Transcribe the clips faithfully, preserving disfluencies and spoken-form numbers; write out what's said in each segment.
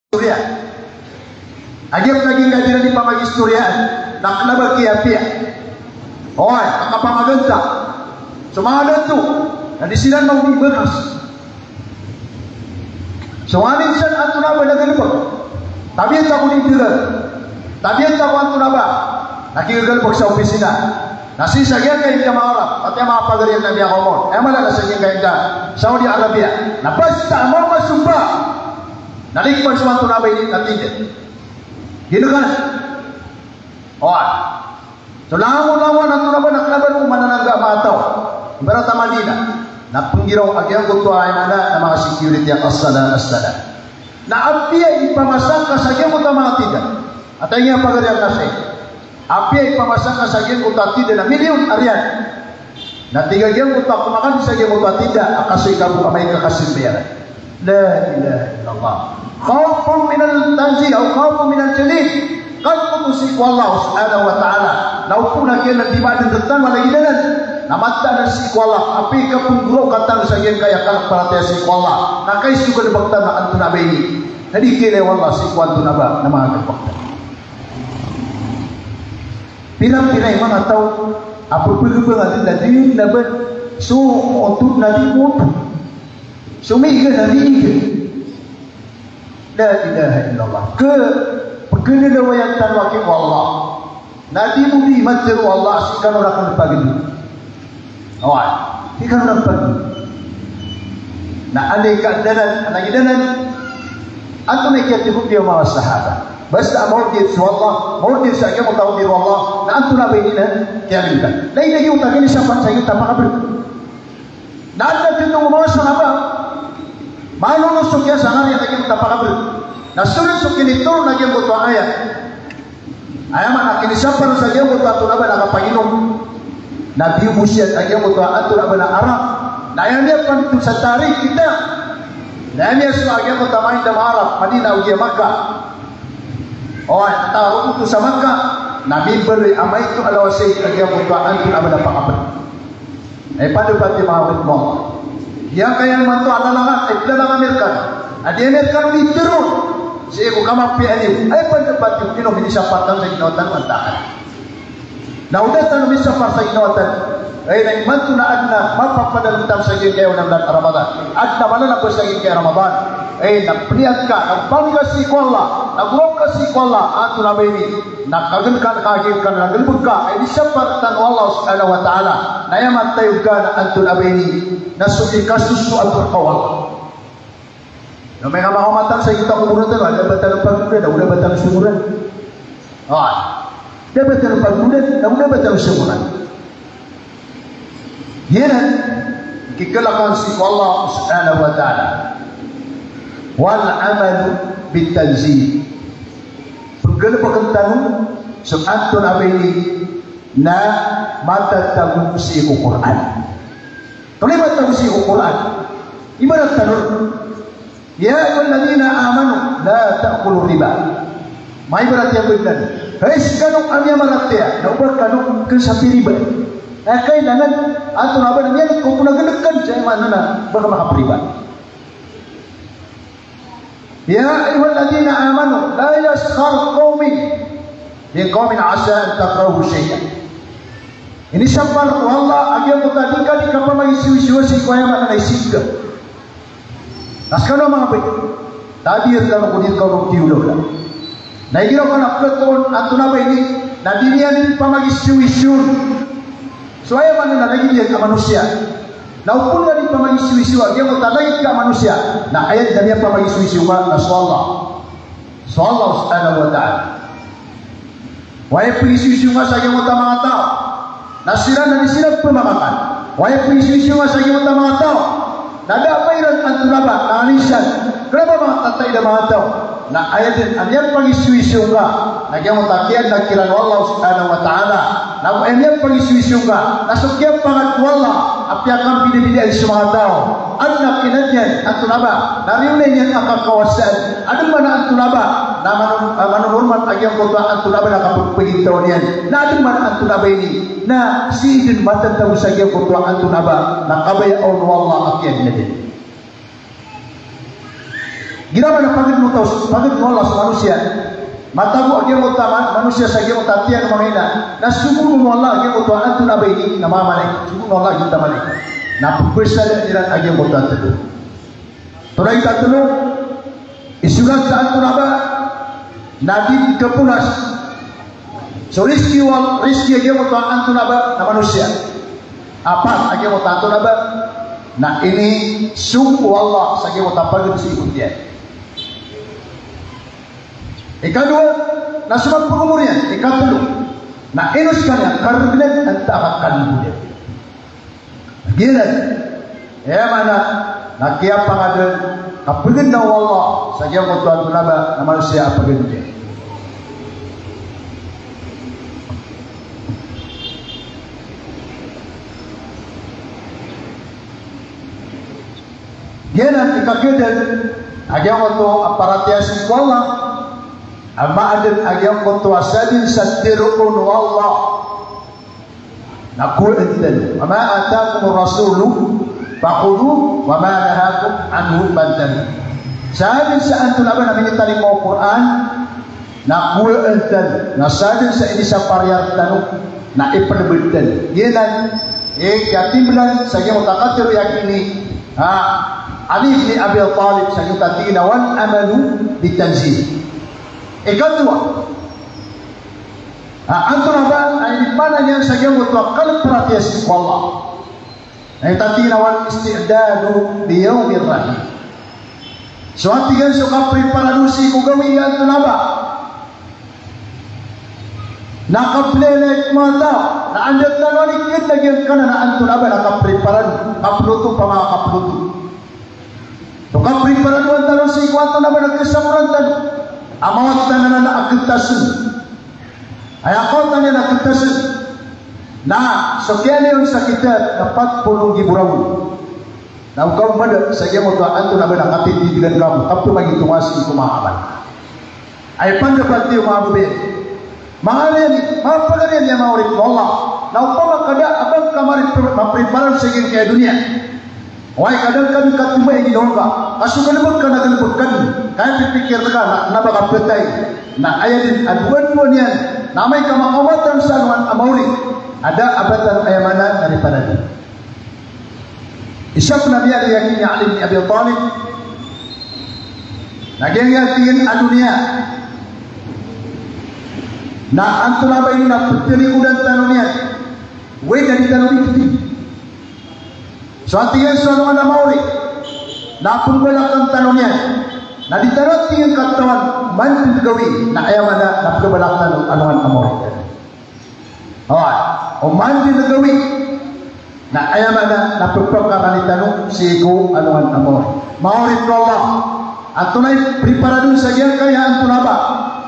Istorya. Agiya pn a giyangkaya di iran di pamagistorya, na kna ba kiyapiya. Oway, makapamaganta. So manga dato, na di siran mawdi bakas. So nganin san antonaa ba na galbk. Tabiya ta ko di dila. Tabiya ta ko antonaa ba na kigagalbk sa opisina. Na sii sa giyangkaya di a manga Arab, pati a manga pagari a miyakaoma on. Aya mala na sa giyangkaya di a Saudi Arabia. Na basta a mama so ba na likman so antonaa ba ini na tindg. Ginakan. Oway. So langon-langon antonaa ba na kna ba roo mananangga a manga taw. Ibarat a Madina. Na pnggiraw a giyangkoto a aya maana na manga security a as-salam, as-salam. Na apiya i pamasa ngka sa giyangkoto a manga tindg. Ata aya pagari a masa. Apiya i pamasa ngka sa giyangkoto a tindg na milyon a riyal. Na tig a giyangkoto a komakan sa giyangkoto a tindg a kasoy ka bo amay ka kasimbayaran. La ilaha illallah. Khawfun minal tanzih aw khawfun minal jalil. Kalk oto sii ko Allah subhanahu wa ta'ala. Na opama na giyanan di ba adn rktano a lagid anan. Na mataan sii ko Allah. Apiya i kapnggiraw ka tano sa giyangkaya kalk paratiyaya sii ko Allah. Na kaiza so galbk tano na antonaa ba ini. Na di kiilay o Allah sii ko antonaa ba na manga galbk tano. Pira-pira i manga taw a pphagbanga dn na di na ba so otod na di otod. So miiga na di iga. La ilaha illallah. Ka pkhalalawayan tano aki o Allah. Na di bo di matharo o Allah sii kano rakn pagdn. Oway, di kano rakn pagdn. Na anda i kaadn anan, anda i kaadn anan. Antonaa i kiyatgo iyan o manga sahaba. Basta a maorder so Allah, maorder sa giyangkoto a order o Allah, na antonaa ba ini na kiyalingan. Na ino giyangkoto a kinisapar sa giyangkoto a pakabrg. Na adn a tindg o manga sahaba, malolos so kiyasangariya na giyangkoto a pakabrg. Na sold so kinitoron a giyangkoto a ayat. Aya maana a kinisapar sa giyangkoto a antonaa ba na kapaginom. Na biyobos iyan a giyangkoto a antonaa ba na arak. Na aya miyapanothol sa tarikh kita. Na aya miyasowa a giyangkoto a manga inda a manga Arab, Madina ogaid a Makkah. Oway, na taroon oto sa Makkah. Na mimbaloy a maito a lawasayg a giyangkoto a antonaa ba na pakabrg. Aya pandapati manga oripn o Allah. Giyangkaya imanto a lalangan, aya lalangan a Amerikano. Na di Amerikano di tharoon sii ko kamapiya niyo. Aya pandapati o ino minisapar tano sa ginawa tano antaa ka. Na o da tano misapar sa ginawa tano. Aya na imanto na adn a mapapadalm tano sa giyangkaya olan a Ramadan. Adn a mala na ba sa giyangkaya Ramadan. Aya na pniyat ka, na pangni ka sii ko Allah, na goraok ka sii ko Allah, antonaa ba ini. Na kagnkan ka, kagnkan ka, galbk ka, inisapar tano o Allah subhanahu wa ta'ala. Na aya matayog ka na antonaa ba ini, na so ikasosoat rka o Allah. Na amay ka makaoma tano sa giyangkoto a koboran tano, da ba tano pagodan, da ba tano songoran. Ah, da ba tano pagodan, da ba tano songoran. Giyanan i kikalakan sii ko Allah subhanahu wa ta'ala. Wal amalu bit tanzil. Pnggalbkn tano so antonaa ba ini na matatago sii ko Qur'an. Antonaa i matatago sii ko Qur'an? Ibarat tano Ya ayyuhalladhina amanu la ta'kulur riba. Manga ibarat iyan bo dn. Hay skano a miyamaratiyaya, na oba kano kn sa piriba. Aya kailangan, antonaa ba na miyaneg ko pn a gnkan, sa aya maana na ba ka makapriba. Ya ayyuhalladhina amanu la yaskhar qawmun min qawmin asa an takrahu shay'an. Inisapar o Allah a giyangkoto a di ka, di ka pamagisoisowa sii ko aya maana na isigka. Na skano a manga bai, tabiya rkano ko di rkano di olawla. Na igira o kna pkhatoon antonaa ba ini, na di niyan pamagisoisown. So aya maana na lagid iyan a manosiya. Na o pn na di pamagisoisowa giyangkoto a lagid ka a manosiya, na aya dn a miyapamagisoisowa na so Allah. So Allah subhanahu wa ta'ala. Oway, pagisoisowa nga sa giyangkoto a manga taw. Na siran na di siran pmamakan. Oway, pagisoisowa nga sa giyangkoto a manga taw. Na da a ba iran antonaa ba, na anisan. Kna ba manga tataid a manga taw. Na aya dn a miyapagisoisowa nga. Na giyangkoto a kiyaadn kiran o Allah subhanahu wa ta'ala. Na aya miyapagisoisowa nga. Na so kiyapangad o Allah. Apiya kampidabidaan so manga taw. Adn a kinadn iyan, antonaa ba. Na riyonan iyan a kakawasaan. Adn man a antonaa ba. Na mano-, ah, manonormal a giyangkoto a antonaa ba na kapagpagintaw niyan. Na adn man a antonaa ba ini. Na sii dn matatago sa giyangkoto a antonaa ba. Na kabaya on o Allah a kiyaadn iyan. Igira ba na pagad o taw, pagad o Allah so manosiya. Matago a giyangkoto a ma-, manosiya sa giyangkoto a tiyan o mama ina. Na sogoon o Allah a giyangkoto a antonaa ba ini na mama na. Sogoon o Allah giyangkoto a mama na. Na pphasad iran a giyangkoto a tlo. Tonaa i ikatlo, isorat sa antonaa ba na di kaponas so rizki wal, rizki a giyangkoto a antonaa ba na manosiya. Apat a giyangkoto a antonaa ba na inisogo o Allah sa giyangkoto a pagad sii ko tiyan. Ikadowa, na so mapagomor iyan. Ikatlo, na ino skaniyan kargnan antaa ka kalbod iyan. Giyanan, aya maana na kiyapangaden, kapagadn o Allah sa giyangkoto a antonaa ba na manosiya a pagad iyan. Giyanan i kagiya dn a giyangkoto a paratiyaya sii ko Allah, a maana dn a giyangkoto a sadn sa tharoon o Allah na kowaan tano. Wa ma atakumur rasulu fakhudhuhu wa ma nahakum anhu fantahu. Sadn sa antonaa ba na minitalingoma o Qur'an, na kowaan tano, na sadn sa inisapar iyan rktano, na ipnbd tano. Giyanan i kiyatimblan sa giyangkoto a katharo iyan ini, ha, Ali ibn Abi Talib sa giyangkoto a tig iyan a wal amalu bit tanzil. Ikadowa, ha, antonaa ba, ha, ini maana niyan sa giyangkoto a kalk paratiyaya sii ko Allah. Na aya tig iyan a wal isti'dadu li yawmir rahil. So a tig iyan so kapriparado sii ko gawii a antonaa ba na kaplelek mata, na anda tano a di kit lagid angkanan a antonaa ba na kapriparado, kaploto, pamakaplotod. So kapriparadoan tano sii ko antonaa ba na kasamoran tano a mawatan anan a ktasn. Aya kawatan iyan a ktasn na so kiyaliyon sa kitab na pat polo nggibo ragon. Na o ka mada sa giyangkoto a antonaa ba na katitindgan kamo, ka pmagitonga sii ko manga amal. Aya pandapati o manga babay, manga aliyan, manga pagariya a manga oripn o Allah. Na opama ka da a ba ngka mari-, mapriparar sa giyangkaya doniya, oway, ka da ngka dn katimbayang i doniya, ka so galbk ka na galbk ka dn, ka aya pipikir ka na kna ba ka phatay. Na aya dn a dowa-dowa niyan na amay ka makaoma tano sa alongan a maori a da a ba tano, aya maana, na riparado. Isa pn a miyariya giya i Ali ibn Abi Talib, na giyangkaya tig iyan a doniya na antonaa ba ini na ptalikodan tano niyan, oway, na di tano di kti. So a tig iyan so alongan a maori na pmbalakan tano niyan, na di tano, tig iyan, katawan oman dn gawii, na aya maana na pmbalak tano alongan a maori. Oway, oman dn gawii, na aya maana na pphakaranitano sii ko alongan a maori. Manga oripn o Allah, antonaa i priparadon sa giyangkaya antonaa ba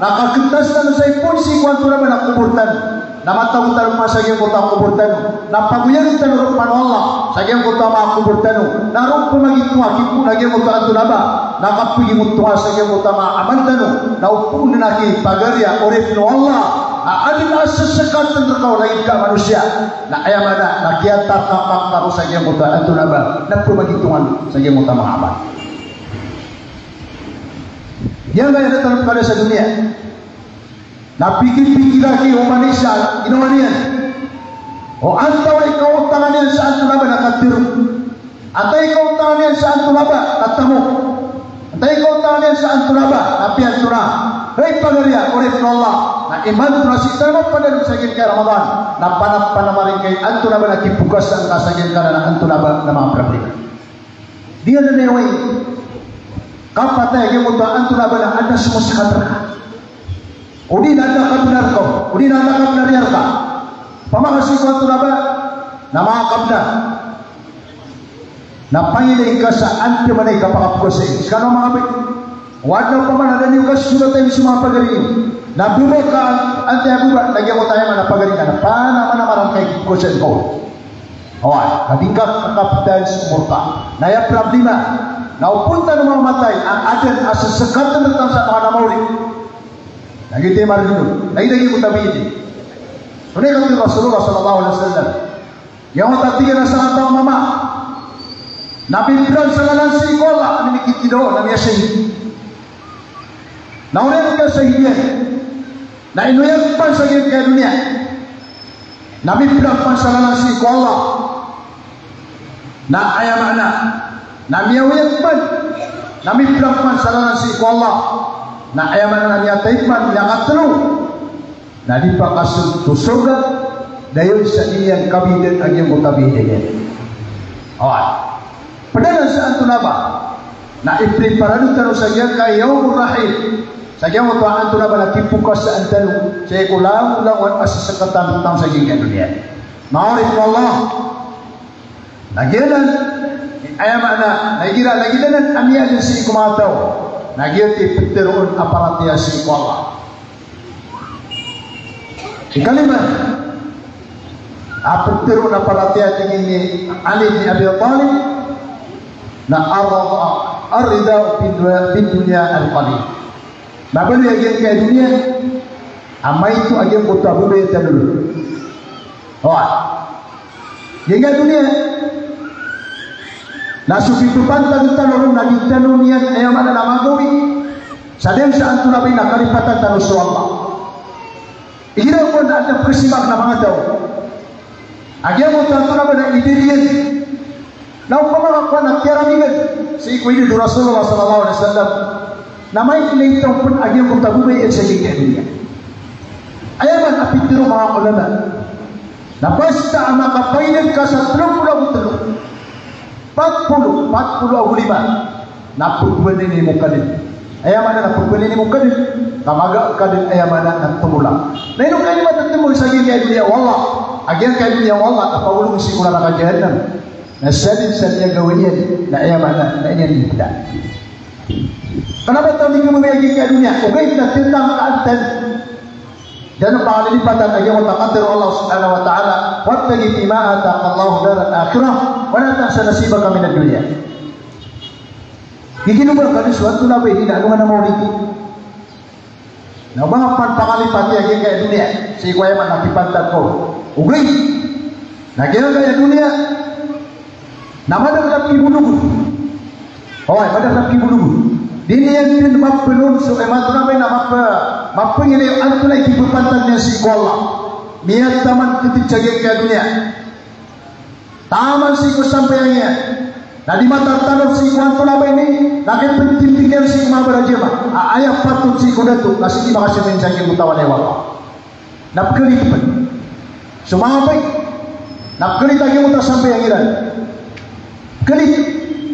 na kaktas tano sa ipon sii ko antonaa ba na kobor tano. Na matago tano pman sa giyangkoto a kobor tano, na pagoyagn tano roo pn o Allah sa giyangkoto a manga kobor tano. Na roo pman giyangkoto a kipon a giyangkoto a antonaa ba na kapagimotonga sa giyangkoto a manga amal tano. Na opama na ki pagariya, oripn o Allah, a adn a sskatn rka o lagid ka a manosiya, na aya maana na kiyatarkakak ka roo sa giyangkoto a antonaa ba na pmagitongan sa giyangkoto a manga amal. Giyangkaya da tano pkada sa doniya na pikipikira ki o manosiya, ginawa niyan, o antawaa i kaotangan iyan sa antonaa ba na katharo, antaa i kaotangan iyan sa antonaa ba na tamok, antaa i kaotangan iyan sa antonaa ba na piyantonaa. Hay pagariya, oripn o Allah, na imanto na sii tano mapadalm sa giyangkai a Ramadan na panampanama ringkai antonaa ba na kipokasan ka sa giyangkanan a antonaa ba na manga problema. Di anan aya, oway, kapatay a giyangkoto a antonaa ba na adn a somaskat rka, odi na adn a kabnar ka, odi na adn a kabnar iyan rka. Opama ka sii ko antonaa ba na manga kabnar, na pangilay ka sa andamanaya i kapakapokasai. Skano manga babay, o adn a opama na da niyo kasosolatn so manga pagari niyo, na baba ka, antaa i baba, na giyangkoto a aya maana pagari ka, na panamanama rangkai i kapokasai ka. Oway, na di ngka kakaptan so omor ka. Na aya problema na opama tano mamatay a adn a sskatn rktano sa manga maori. Na giyoto i margn on. Na giyoto i tabiin. Tonaa i katharo o Rasulullah sallallahu alaihi wasallam? Giyangkoto a tig iyan a sakataw a mama na mibran sa lalan sii ko Allah, na mikikidawa, na miyasahid. Na oriyan ka sa giya, na inoyag pn sa giyangkaya doniya, na miplang pn sa lalan sii ko Allah. Na aya maana, na miyaoyag pn, na miplang pn sa lalan sii ko Allah. Na aya maana na miyatay pn, miyakatlo. Na di pakasold ko sorga, dayon sa di niyan kabidan a giyangkoto a bidan iyan. Oway. Pd anan sa antonaa ba na ipreparado tano sa giyangkaya yawmur rahil. Sa giyangkoto a antonaa ba na kipokasaan tano sii ko langolangon a sesekatantan sa giyangkaya doniya. Manga oripn o Allah. Na giyanan, aya maana, na igira lagid anan a miyaadn sii ko manga taw, na giyoto i ptharoon a paratiyaya sii ko Allah. Ikalima a ptharoon a paratiyaya, tig i Ali bin Abi Talib, na ar-, ar-rida bid-, bid-dunya al-qalil. Na baloy a giyangkaya doniya a maito a giyangkoto a babaya tano. Oway. Giyangkaya doniya na so pipantag tano ron na di tano niyan, aya maana na magawii sa dn sa antonaa ba ini na kalipatan tano so Allah. Igira ko na adn a pkhasimbaa na manga taw a giyangkoto a antonaa ba na idad iyan. Na opama ka kowan a kiyaramigan sii ko idad o Rasulullah sallallahu alaihi wasallam, na maito i taw pn a giyangkoto a babaya iyan sa giyangkaya doniya. Aya man a pitharo o manga ulama na basta a makapaidad ka sa tlo polo ago tlo, pat polo, pat polo ago lima, na pkhabalingan mo kadn. Aya maana na pkhabalingan mo kadn, ka maga ka dn, aya maana na tmolang. Na ino ka ini matatago sa giyangkaya doniya o Allah? A giyangkaya doniya o Allah na pagolong sii ko naraka jahannam. Na sadn sa giyangkaya doniya, na aya maana na iniyan di pda. Kna ba taw di khababaya a giyangkaya doniya, ogaid na titangkaan tano. Da dn pangalilipatan a giyangkoto a katharo o Allah subhanahu wa ta'ala, "Wabtaghi fima ataka Allahu daral akhirah, wa la tansa nasibaka minad dunya." Giginoba ka dn so antonaa ba ini na alongan a maori. Na oba nga pn pangalipati a giyangkaya doniya sii ko aya maana a kipantag ko. Ogaid na giyangkaya doniya na madakl a pkhibolog. Oway, madakl a pkhibolog. Di niyan dn mapolon so aya maana a map-, mapangilay antonaa i kipapantag niyan sii ko Allah. Miyataman ktitsa giyangkaya doniya. Taman sii ko sambayang iyan. Na di matatanod sii ko antonaa ba ini na kipntindigan sii ko manga barajamaah a aya patot sii ko dato na sii di makasamayn sa giyangkoto a walay o Allah. Na pkhalit pn so manga bai. Na pkhalit a giyangkoto a sambayang iran. Pkhalit.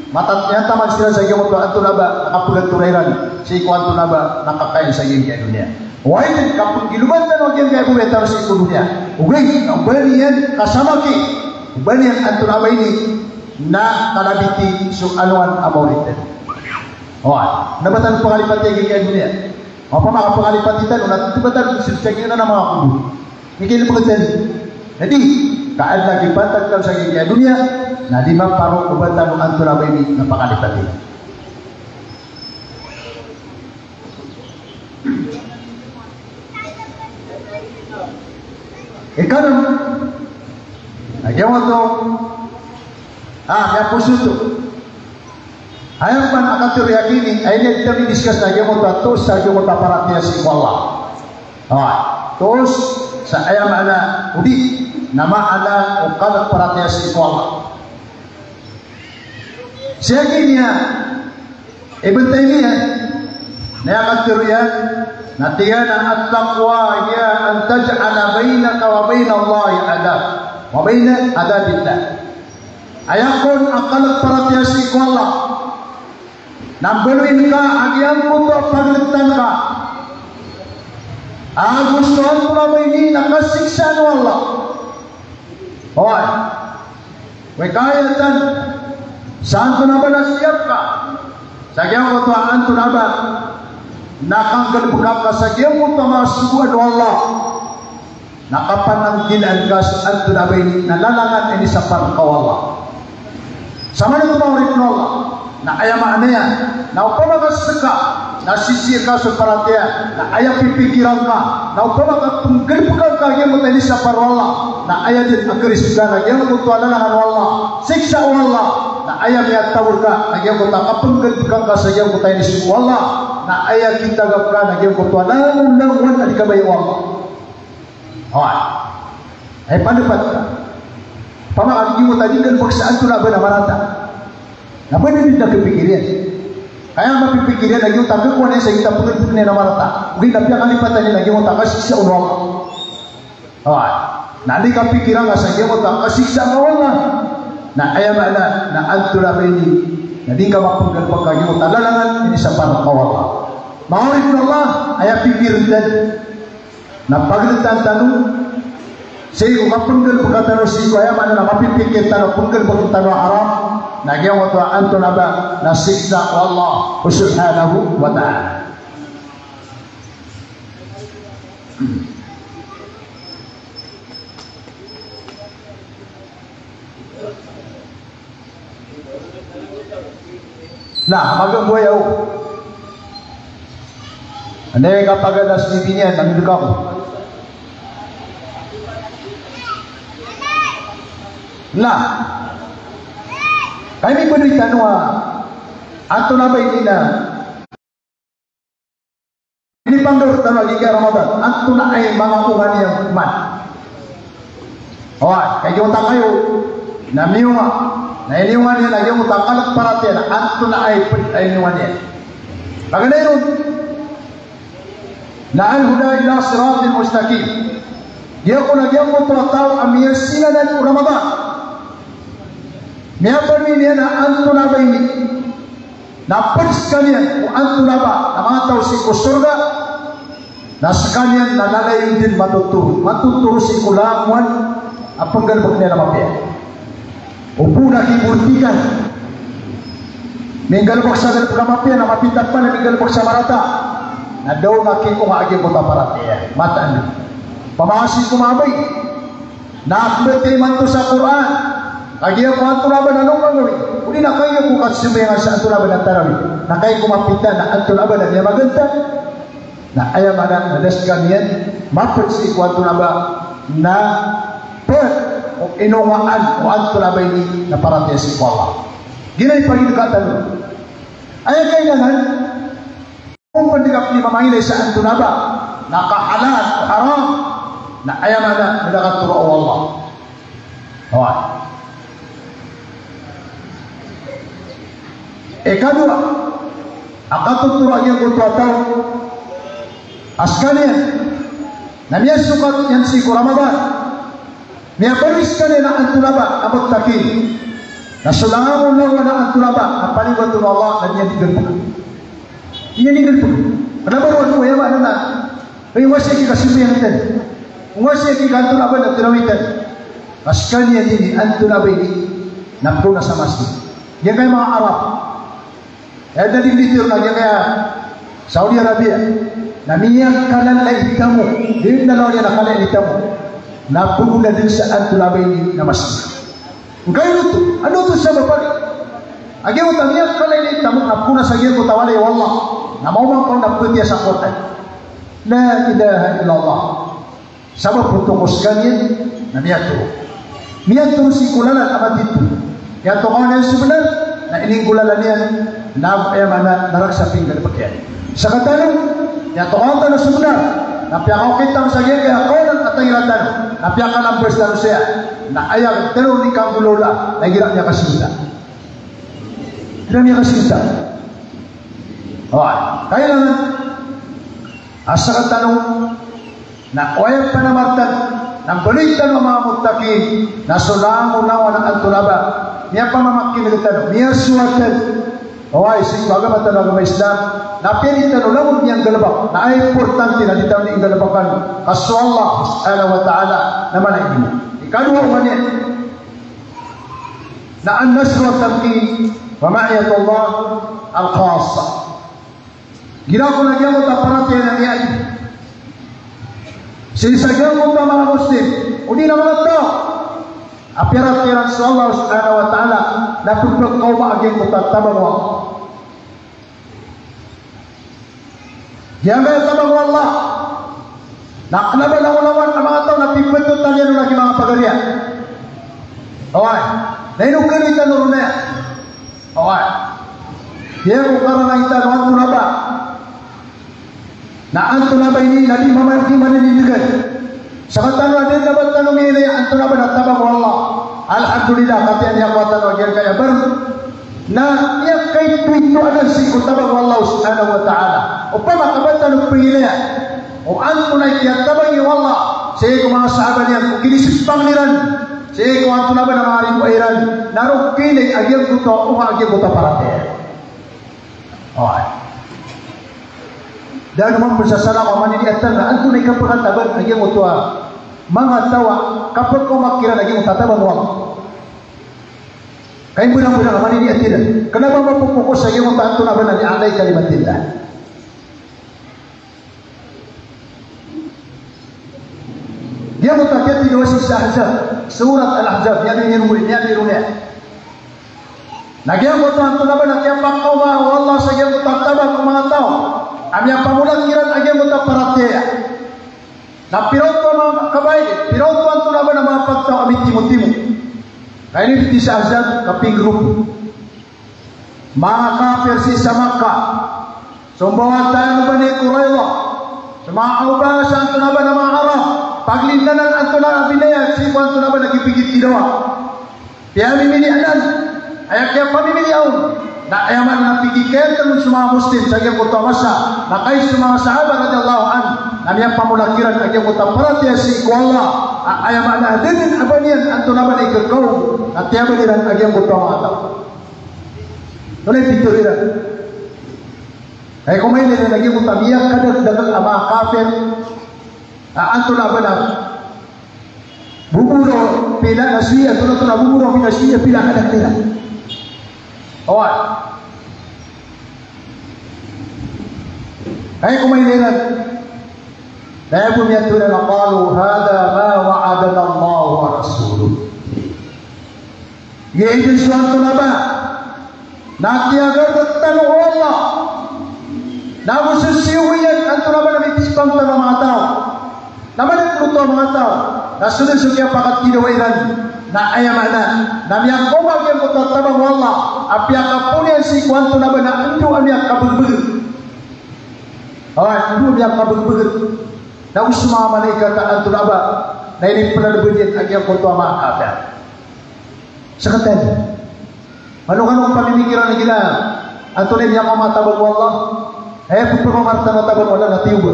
Matat-, miyataman siran sa giyangkoto a antonaa ba na kapagatoran iran sii ko antonaa ba na kakayan sa giyangkaya doniya. Oway, kapnggiloban tano a giyangkaya babaya tano sii ko doniya, ogaid na oba niyan kasamaki, oba niyan antonaa ba ini na kalabiti so alongan a maori tano. Oway, na ba tano pangalipati a giyangkaya doniya? Opama ka pangalipati tano na tiba tano so sii tano a manga kobor. Mikilbtn. Na di, ka adn a kipantag tano sa giyangkaya doniya, na di maparo o ba tano antonaa ba ini na pangalipati. Ikanem, a giyangkoto, ah, miyaposoto. Aya pman a katharo iyan ini, aya ini a di tano discuss na giyangkoto a toos sa giyangkoto a paratiyaya sii ko Allah. Ah, toos sa aya maana odi na maana o kalk paratiyaya sii ko Allah. Sii giya Ibn Taymiyyah, na aya katharo iyan, na tig iyan a at-taqwa hiya an taj'ala baynaka wa bayna Allahi adab, wa bayna adabillah. Aya kon a kalk paratiyaya sii ko Allah na mbaloyin ka a giyangkoto a pagltan ka ago so antonaa ba ini na kasiksaan o Allah. Oway. Wikayatan sa antonaa ba na siyap ka sa giyangkoto a antonaa ba na kanggalbka ka sa giyangkoto a manga sogoan o Allah. Na kapananggilaan ka so antonaa ba ini na lalangan a inisapar ka o Allah. Sa manoto a oripn o Allah, na aya maana iyan na opama ka ska na sisii ka so paratiyaya, na aya pipikiran ka na opama ka pnggalbka ka giyangkoto a inisapar o Allah, na aya dn a kariskaan a giyangkoto a lalangan o Allah, siksa o Allah. Na aya miyatawr ka na giyangkoto a kapnggalbka ngka sa giyangkoto a inisik o Allah, na aya kitagap ka na giyangkoto a langolangowan a di kabaya o Allah. Oway. Aya pandapat ka. Opama ka giyangkoto a di nggalbk sa antonaa ba na marata, na ba dn dn a kapikir iyan. Ka aya mapipikir iyan na giyangkoto a khakowa niyan sa giyangkoto a pnggalbk niyan a marata, ogaid na piyakalipatan iyan na giyangkoto a kasiksa o Allah. Oway. Na di kapikira ngka sa giyangkoto a kasiksa o Allah. Na aya maana na antonaa ba ini na di ngka mapnggalbk ka giyangkoto a lalangan ini sa parka o Allah. Manga oripn o Allah, aya pikir tano na pagltan tano sii ko kapnggalbka tano sii ko, aya maana na mapipikir tano pnggalbk tano a haram, na giyangkoto a antonaa ba na siksa o Allah subhanahu wa ta'ala. Na, magambo aya o. Anda i kapagana so bibi niyan, na miyoleka ko. Na, ka aya mipanoy tano a antonaa ba ini na inipanggaw rktano a giya Ramadan, antonaa i manga onga niyan man. Oway, ka giyangkoto a kayo na miyonga, na iniyonga niyan a giyangkoto a kalk paratiyaya, antonaa i pd a iniyonga niyan. Paganay ron na al-huda ila siratil mustaqim. Giya kon a giyangkoto a taw a miyasinanad o Ramadan, miyapanoy niyan a antonaa ba ini na pd skaniyan o antonaa ba na manga taw sii ko sorga, na skaniyan na lalayon dn matotoro, matotoro sii ko langowan a pnggalbk niyan a mapiya. O bo na kibortikan, minggalbk sa galbk a mapiya, na mapita pn a minggalbk sa marata, na da on a kiko nga a giyangkoto a paratiyaya. Mataan dn. Opama ka sii ko mabay na kmbatiya imanto sa Qur'an, kagiya ko antonaa ba na lomangawit, odi na kagiya ko kasambayang sa antonaa ba na tarawih, na kagiya ko mapita na antonaa ba na miyamaganta. Na aya maana na da skaniyan mapd sii ko antonaa ba na pd o inongaan o antonaa ba ini na paratiyaya sii ko Allah. Giya i pagidka tano. Aya kailangan, o pd ka pn i mamailay sa antonaa ba na kahalal o haram, na aya maana na da katoro o Allah. Oway. Ikadowa a katotoro a giyangkoto a taw a skaniyan na miyasokat iyan sii ko Ramadan, miyapanoy skaniyan a antonaa ba a muttaqin, na so langolangowan a antonaa ba a palinggoton o Allah na di niyan di galbk. Di niyan di galbk. Kna ba roo, aya maana na aya wasi a kikasambayang tano, aya wasi a kikaantonaa ba na tarawih tano, ka skaniyan ini antonaa ba ini na pkaona sa masjid. Giyangkaya manga Arab, aya da dn dito na giyangkaya Saudi Arabia, na miyakalalai tamok, di na lawan iyan a kalai tamok, na pkaona dn sa antonaa ba ini na masjid. Ngkaino oto, ano oto sabap a giyangkoto a miyakalailai tamok na pkaona sa giyangkoto a walay o Allah, na maoma ngka on na pkatiya sa Qur'an. La ilaha illallah. Sabap oto ko skaniyan na miyatoro. Miyatoro sii ko lalan a matito. Aya tokawan iyan so bnar na ininggolalan iyan, na aya maana na raksa pinggalbk iyan. Sakatano, aya tokawan tano so bnar na piyakaokit tano sa giyangkaya kawanan a tangila tano, na piyakalambas tano saya, na aya tano di kanggolawla na igira miyakasingta. Igira miyakasingta. Oway, kailangan a sakatano na o aya panamartan na mbaloy tano a manga muttaqin na so langolangowan a antonaa ba miyapamamakin'g tano, miyasowa tano, oway, sii ko agama tano a agama Islam, na piya di tano langon miyanggalbk, na aya importante na di tano di nggalbkan ka so Allah subhanahu wa ta'ala na mala i dimo. Ikadowa oniyan na an-nasr wa tamkin wa ma'iyatullah al-khassa. Igira kon a giyangkoto a paratiyaya na miyaid sii sa giyangkoto a manga Muslim, odi na manga taw a piyaratiyaya iran so Allah subhanahu wa ta'ala, na pphakaoma a giyangkoto a tabang o Allah. Giyangkaya tabang o Allah na kna ba langolangowan a manga taw na pipndotan iyan on a gii manga pagariya. Oway. Na ino kaloy tano ron aya? Oway. Giya ko karangaitan o antonaa ba. Na antonaa ba ini na di mama-, di maninindgan. Sa katano a di na ba tano miilay antonaa ba na tabang o Allah. Alhamdulillah, katii niyan ko tano a giyangkaya a bar. Na miyakaitoito anan sii ko tabang o Allah subhanahu wa ta'ala. Opama ka ba tano pangilaya o antonaa i kiyatabang o Allah sii ko manga sahabah niyan, o kinisipang iran sii ko antonaa ba na manga riwaya iran, na roo kiilay a giyangkoto a onga a giyangkoto a paratiyaya. Oway. Da a mambo sa salakaw a maniliyatan na antonaa i kapakataban a giyangkoto a manga taw a kapakaoma kiran a giyangkoto a tabang o Allah. Kay mbala-mbala a maniliyat iran. Kna ba mapopokus a giyangkoto a antonaa ba na li'ala'i kalimatillah. Giyangkoto a kiyathidawa sii sa Ahzab, Surat Al-Ahzab, miyatharo niyan, miyatharo niyan. Na giyangkoto antonaa ba na kiyapakaoma o Allah sa giyangkoto a tabang o manga taw a miyapamolak iran a giyangkoto a paratiyaya. Na pira oto a manga kabail, pira oto antonaa ba na manga pagtaw a mitimotimo. Ka ini dn sii sa Ahzab, kapinggrupo. Manga kafir sii sa Makkah. So mbawata iyan o Bani Qurayza. So manga Awbas antonaa ba na manga Arab. Paglindanan antonaa a binayad sii ko antonaa ba na kipikithidawa. Piyamimili anan. Aya kiyapamimili on na aya maana na pikikentn so manga Muslim sa giyangkoto a masa. Na kay so manga sahabah radiyallahu anhum na miyapamolak iran a giyangkoto a paratiyaya sii ko Allah. A-, aya maana a da dn a ba niyan antonaa ba na ikakaoma na tiyaban iran a giyangkoto a manga taw. Antonaa i pitharo iran? Aya ko mailay na lagid o ta miyakadakdakl a manga kafir a antonaa ba na boboro pila na siya, antonaa, antonaa boboro pila na siya, pila a kadakl iran. Oway. Aya ko mailay iran. Na aya bo miyatharo iran a qalu hadha ma wa'adana Allahu wa rasuluh. Giya i dn so antonaa ba na kiyagarda tano o Allah. Na go so siyogo iyan antonaa ba na mipsipang tano a manga taw. Na madakl oto a manga taw. Na so dn so kiyapakathidawa iran na aya maana na miyakaoma giyangkoto a tabang o Allah a piyakapoon iyan sii ko antonaa ba na ndo a miyakabagbagr. Oway, ndo a miyakabagbagr. Na go so manga malaikat a antonaa ba na inipnalbd iyan a giyangkoto a manga kafir. Sakataya. Ano kano pamimikiran igira antonaa i miyakaoma a tabang o Allah? Aya pphakaoma rktano a tabang o Allah na tiyoba.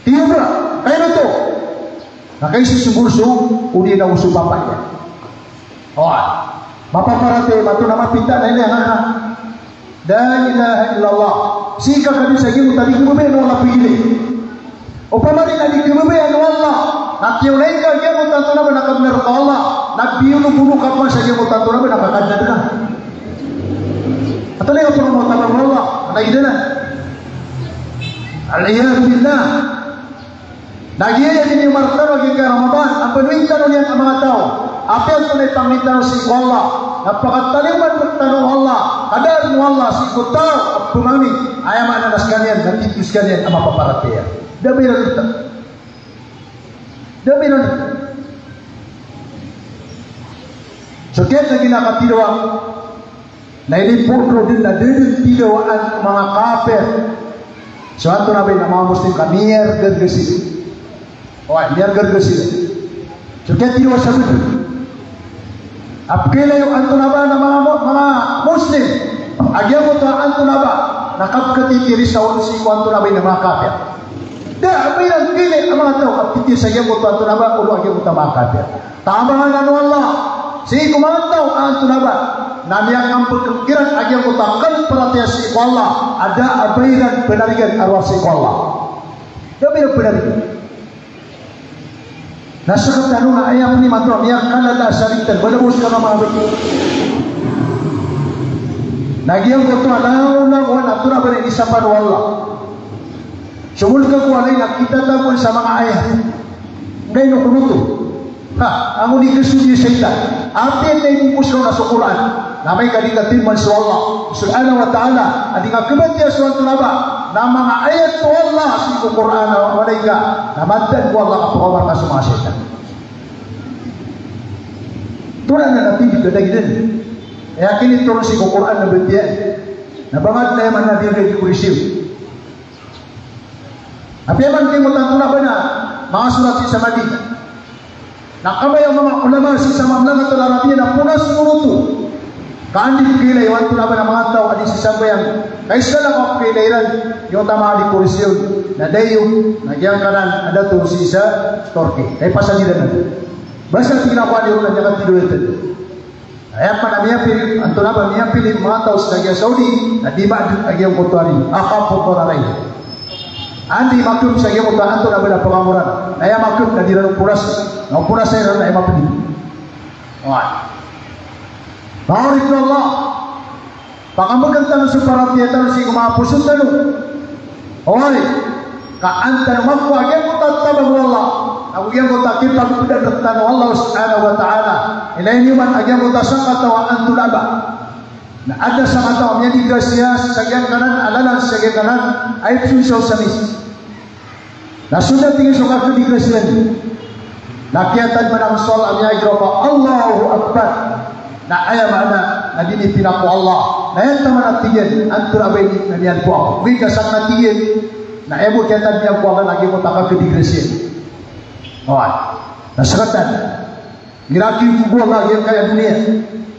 Tiyoba. Kay na oto. Na kay si subur so odi na go so papa iyan. Oway. Mapaparatiyaya, mato na mapita na ini a ngaka. La ilaha illallah. Sii ka ka dn sa giyangkoto a di khababayaan o Allah pgilay. Opama dn a di khababayaan o Allah na kiyaonay ka giyangkoto a antonaa ba na kabnar ka o Allah, na biyolobono ka pman sa giyangkoto a antonaa ba na kakadnad ka. Antonaa i kapakaoma o tabang o Allah? Antonaa i dn a? Al-iyadhu billah. Na giya aya dn i martano a giyangkai a Ramadan a panoy tano niyan a manga taw. Apiya antonaa i pangni tano sii ko Allah na pakatalingoma rktano o Allah, kadaan o Allah sii ko taw a pmangni. Aya maana na skaniyan na titho skaniyan a mapaparatiyaya. Da a ba iran rktano. Da a ba iran rktano. So kiyatagina ka tiro a Na inipondro dn na da dn pithidawaan o manga kafir so antonaa ba i na manga Muslim ka miyargarga sii. Oway, miyargarga sii. So kiyathidawa sa Badr a pkhailay o antonaa ba na manga Mu-, manga Muslim a giyangkoto a antonaa ba na kapkhatitiri sa on sii ko antonaa ba i na manga kafir. Da a ba iran khailay a manga taw a pithitiri sa giyangkoto a antonaa ba, olo a giyangkoto a manga kafir. Taman anan o Allah sii ko manga taw a antonaa ba na miyakambkl kiran a giyangkoto a khaparatiyaya sii ko Allah a da a ba iran pnarigan a rowar sii ko Allah. Da a ba iran pnarigan. Na sktano na aya pn imanto a miyakalala sa lintad, ba na bo skano manga btad. Na giyangkoto a langolangowan a antonaa ba na inisapn o Allah. Somolka ko walay na kitatagoan sa manga ayat. Nggaino kono oto? Ha, ango di kasodi o shaytan. Apiya na ibogos ka on na so Qur'an, na amay ka di ka timan so Allah subhanahu wa ta'ala, a di nga khabatiya so antonaa ba na manga ayat o Allah sii ko Qur'an a walay ka, na madaan ko Allah ka pakaoma rka so manga shaytan. Tonaa na nabi ka da giyanan. Aya kinitoron sii ko Qur'an na batiya. Na bangad na aya maana na di dikorision. Apiya man giyoto antonaa ba na manga sorat sii sa Madina. Na kabaya o manga ulama sii sa Mamlakatul Arabiya na ponas iyan oto. Ka an di pkhailay o antonaa ba na manga taw a di sisambayang. Ka isa lang a pkhailay iran, giyoto a manga dikorision. Na dayon, na giyangkanan a dato sii sa Turkey. Ka ipasad iran. Basta tig iran ko adi ron na di ka tido ito. Aya pn a miyapili, antonaa ba miyapili o manga taw sa giya Saudi, na di ba a giyangkoto a ri, a kapotol a ri. An di maklum sa giyangkoto a antonaa ba na pkamora. Na aya maklum na di ran ponas, na ponas iran na aya mapili. Oway. Manga oripn o Allah. Pakambagan tano so paratiyaya tano sii ko manga poso tano. Oway, ka an tano makowa a giyangkoto a tabang o Allah, ago giyangkoto a kipagpda rktano o Allah subhanahu wa ta'ala. Ilay niyo man a giyangkoto a sakataw a antonaa ba na adn a sakataw a miyadigrasiya sa giyangkanan a lalan, sa giyangkanan a ipsong sa osamis. Na so da tig iyan so kakadigrasiya niyan. Na kiyatadman akn so Allah a miyagropa, Allahu Akbar. Na aya maana na di niyo pinako o Allah. Na aya taman a tig iyan, antonaa ba ini na miyanpo ako. Ogaid ka sakn a tig iyan, na aya bo kiyatadman iyan ko Allah na giyoto a kakadigrasiya niyan. Oway. Na sakatan. Igira kiyogogowa ka giyangkaya doniya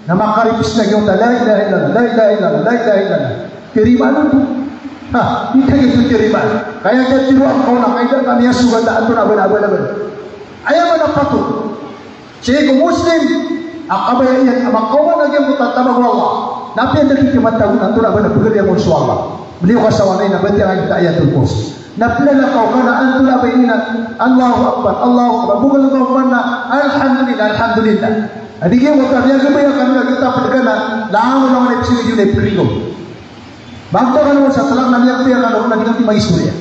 na makaripos na giyoto a la ilaha illallah, la ilaha illallah, la ilaha illallah. Tirimaan oto. Ha, di ka giyoto tirimaan. Ka aya kiyatharo angka on na kagiya ka miyasogat a antonaa ba na abal-abal. Aya maana patot sii ko Muslim a kabaya iyan a makaoma na giyangkoto a tabang o Allah. Na apiya da di kiyamatago na antonaa ba na pagariya on so Allah. Beliyo ka sa walay na batiya ka giyoto a Ayatul Kursi. Na plalakaw ka na antonaa ba ini na Allahu Akbar, Allahu Akbar. Bogal ka oman na Alhamdulillah, Alhamdulillah. A di giyoto a miyagabaya ka na giyoto a pd ka na langon a ipsong iyan na ipkhailay. Ba ka na sa talang na miyagabaya ka na di ka di maistorya.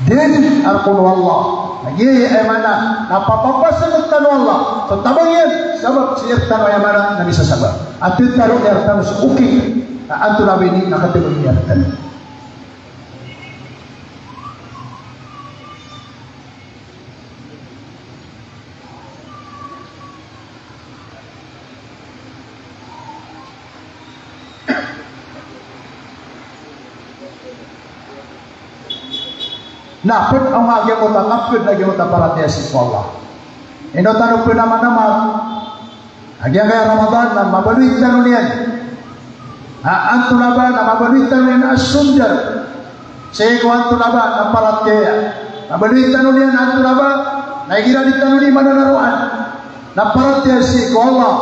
Dn a rk on o Allah. Na giya aya maana na papapasad rktano o Allah so tabang iyan, sabap sii rktano aya maana na misasabap. A titaro iyan rktano so okit a antonaa ba ini na katabang iyan rktano. Na pd a giyangkoto a kapd a giyangkoto a paratiyaya sii ko Allah. Ino tano pd a manamar a giyangkaya Ramadan na mabaloy tano niyan a antonaa ba na mabaloy tano niyan a sondar sii ko antonaa ba na paratiyaya. Mabaloy tano niyan a antonaa ba na igira di tano di mananaroan na paratiyaya sii ko Allah.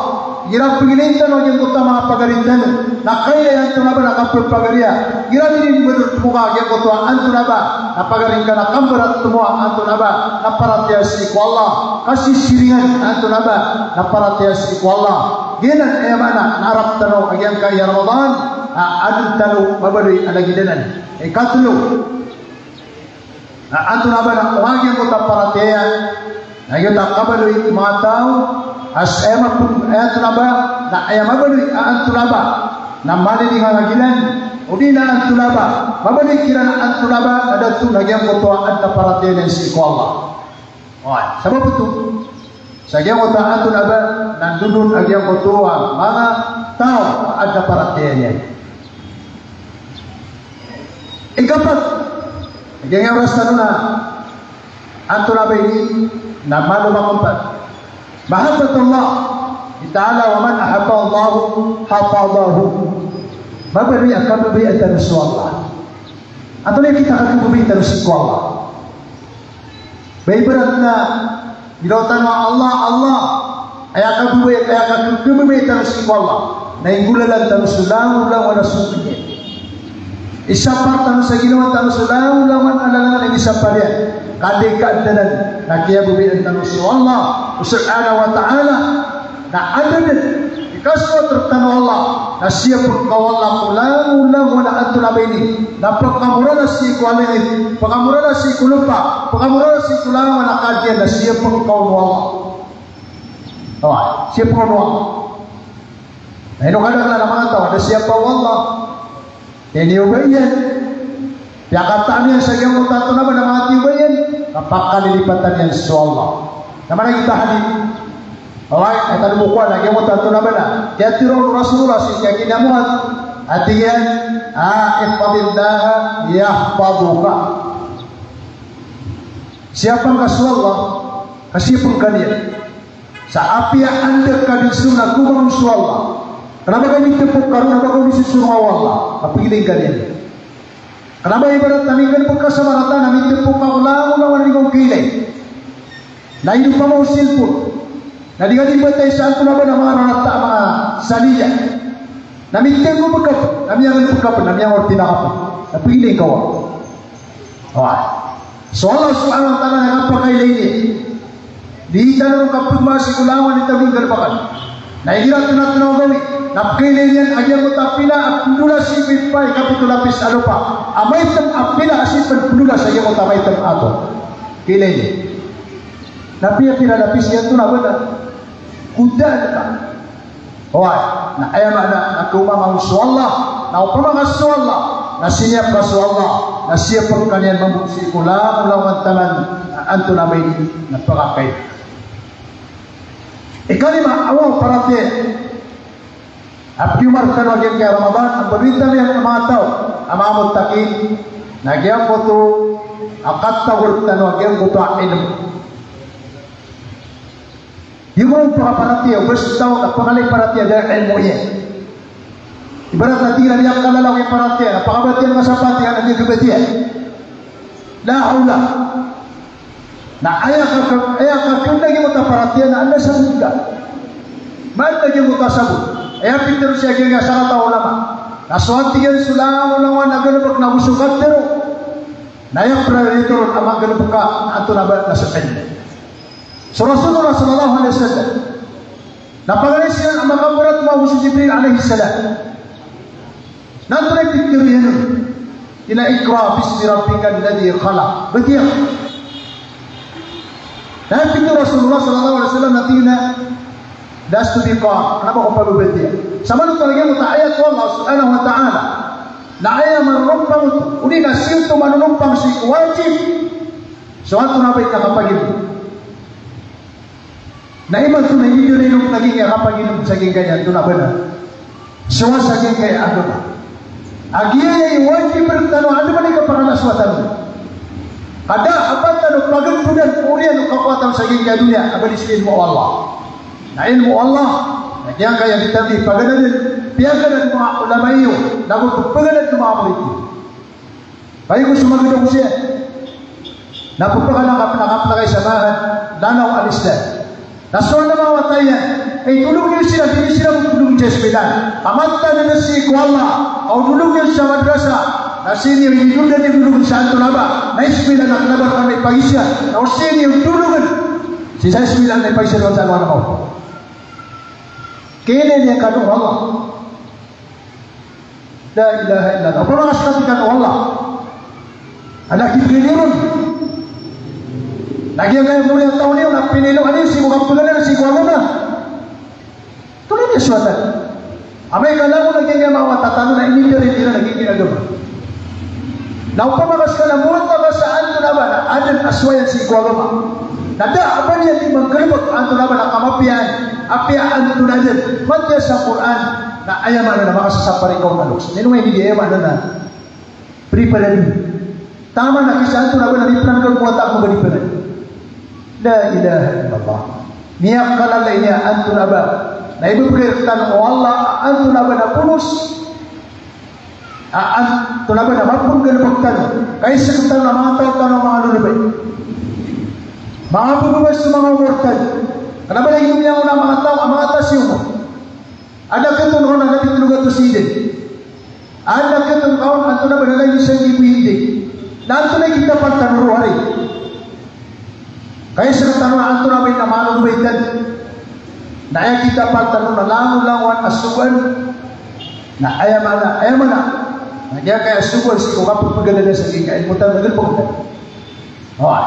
Igira pagilay tano a giyangkoto a manga pagari tano na kailay a antonaa ba na kapagariya. Igira di di mbadar tmo ka a giyangkoto a antonaa ba na pagari ngka na kambarat tmo a antonaa ba na paratiyaya sii ko Allah. Kasisiringan a antonaa ba na paratiyaya sii ko Allah. Giyanan aya maana na arap tano a giyangkaya Ramadan a adn tano mabaloy a lagid anan. Ikatlo, na antonaa ba na o giyangkoto a paratiyaya na giyoto a kabaloy o manga taw a sa aya mapn, aya antonaa ba na aya mabaloy a antonaa ba na malilingan a gilan, odi na antonaa ba mabaloy kiran a antonaa ba na dato na giyangkoto a adn a paratiyaya niyan sii ko Allah. Oway, sabap oto sa giyangkoto a antonaa ba na ndodon a giyangkoto a manga taw a adn a paratiyaya niyan. Ikapat, giyangkaya oras tano na antonaa ba ini na malo makompat. Mahabbatullah ta'ala, wa man ahabbahu Allahu hafidhahu. Mabaloy a kababaya tano so Allah. Antonaa i kita a kababaya tano sii ko Allah? Ba ibarat na Ilaw tano a Allah, Allah. Aya kababaya, aya kababaya tano sii ko Allah na inggolalan tano so langolangon a sogo niyan. Isapar tano sa ginawa tano so langolangon a lalangan a inisapar iyan. Ka di ka adn anan na kiyababayaan tano so Allah subhanahu wa ta'ala. Na adn dn i kasoat rktano o Allah na siyapn ka o Allah ko langolangon a antonaa ba ini na pkamorala sii ko langit, pkamorala sii ko lopa, pkamorala sii ko langolangon a kaadian na siyapn ka on o Allah. Oway, siyapn ka on o Allah. Na ino kadaklan a manga taw a da siyapa o Allah. Iniyoba iyan. Piyakataan iyan sa giyangkoto a antonaa ba na manga tiyoba iyan. Kapakalilipatan iyan so Allah. Na mana kita hadith. Alright, aya tano bo kowan a giyangkoto a antonaa ba na kiyatharo o Rasulullah sii ki Muadh, a tig iyan a, "Ihfadhillaha yahfadhka." Siyapn ka so Allah, ka siyapn ka niyan. Sa apiya anda ka dn so na komaon so Allah, kna ba ka initpok ka ron, kna ba ka inisosoronga o Allah, ka pagilay ngka niyan. Kna ba ibarat a minggalbk ka sa marata na mitpok ka ko langolangon a di ngka on kailay. Na ino pman o cellphone na di ka dn batay sa antonaa ba na manga rarata a manga saliya. Na mitnggobk ka pn, na miyangalbk ka pn, na miyangortina ka pn, na pagilay ngka o Allah. Oway. So Allah subhanahu wa ta'ala na kapakailay niyan. Di tano ron kapagmasa ko langowan i tano inggalbkn. Na igira tano, tano gawii na pkailay niyan a giyangkoto a pila a pndola sii ko ippay kapito lapis a lopa a maitm a pila a sii pn pndola sa giyangkoto a maitm a ator. Kailay niyan. Na pira, pira lapis iyan oto na bnar. Kodaan ka. Oway, na aya maana na kaoma ngka on so Allah, na opama ka so Allah, na siniyap ka so Allah, na siyapn ka niyan mambo sii ko langolangon taman a antonaa ba ini na pkakailay. Ikalima a manga paratiyaya a pkioma rktano a giyangkaya Ramadan, a pmbaloy tano iyan a manga taw a manga muttaqin, na giyangkoto a katago rktano a giyangkoto a ilmo. Di ko ron pakaparatiyaya o ba so taw na pangala i paratiyaya da a ilmo iyan. Ibarat na tig iran a miyakalala ko paratiyaya, na pakabatiya ngka sa Fatiha na di ka kabatiya. La hawla. Na aya ka, aya ka kna giyangkoto a paratiyaya na anda sabot ka. Anda giyangkoto a sabot. Aya pitharo sii a giyangkaya sakataw a ulama na so, a tig iyan, so langolangon a galbk na go so katharo. Na aya priority ron a magalbk ka na antonaa ba na so ilmo. So Rasulullah sallallahu alaihi wasallam na pagari siran a makaborat mambo si Jibril alayhis salam. Na antonaa i pitharo iyan on? Tig iyan a, "Iqra bismi rabbikal ladhi khalaq." Batiya. Na pitharo o Rasulullah sallallahu alaihi wasallam na tig iyan a, "Lastu biqari'." Kna ba ako pababatiya. Sa manoto a giyangkoto a ayat o Allah subhanahu wa ta'ala na aya marorompang oto, odi na sii oto manonompang sii ko wajib, so antonaa ba i kapagilmo. Na imanto na inidalil o lagid iyan a kapagilmo sa giyangkaya antonaa ba na so, sa giyangkaya agama. A giyaya i wajib rktano a anda man i kapakanasowatan. Ka da a ba tano pagandadan ko oriyan o kakowa tano sa giyangkaya doniya a ba di so ilmo o Allah. Na ilmo o Allah na giyangkaya di tano di pagandadan, piyaganad o manga ulama iyo, na go ppaganad o manga murid iyo. Kagiya ko so magdam siya na pphakana ka pn a kaplakay sa manga danaw a Islam. Na so anda mawata iyan, ay dolog iyo siran, di niyo siran dologn sa eskwelahan. Ka mataan a sii ko Allah a o dolog iyo sa madrasa, na sii niyo inidolog, inidolog sa antonaa ba na eskwelahan, na kna ba rkano ipagisa, na o sii niyo dologn sii sa eskwelahan na ipagisa rkano sa alongan a mawri. Kailay niyan kano o Allah. La ilaha illallah. Opama ka so katii kano o Allah a na kibgay niyo ron. Na giyangkaya mori a taw niyo na piniloan iyo sii ko kapagana sii ko agama. Tonaa niyan so wata. Amay ka langon a giyangkaya mawata tano na inidalil iran a giyangkaya agama. Na opama ka skaniyan na mawata ka sa antonaa ba na adn a sowayan sii ko agama, na da a ba niyan di manggalbk antonaa ba na kamapiyaan, apiya antonaa dn, matiya sa Qur'an, na aya maana na makasasapar rka on a loks. Na ino man ini di aya maana na prepared. Taman a kisa antonaa ba na di pran ka mawata ko ba di pran. La ilaha illallah. Miyakalala ini a antonaa ba na ibibgay rktano o Allah a antonaa ba na bonus. A antonaa ba na mapnggalbk tano, kaisa rktano a manga taw tano a manga lolobay. Manga pmbababa so manga omor tano. Kna ba lagid o miyangoona a manga taw a manga taas i omor. Adn a kton on a na di tlo gatos i dn. Adn a kton on a antonaa ba na lagid o sanggibo i dn. Na antonaa i kitapal tano roo ari? Kaisa rktano a antonaa ba i na manga lolobay tano. Na aya kitapal tano na langolangowan a sogoan. Na aya maana, aya maana na giyangkaya sogoan sii ko kapphaganadan sa giyangkaya ilmo tano na galbkn tano. Oway.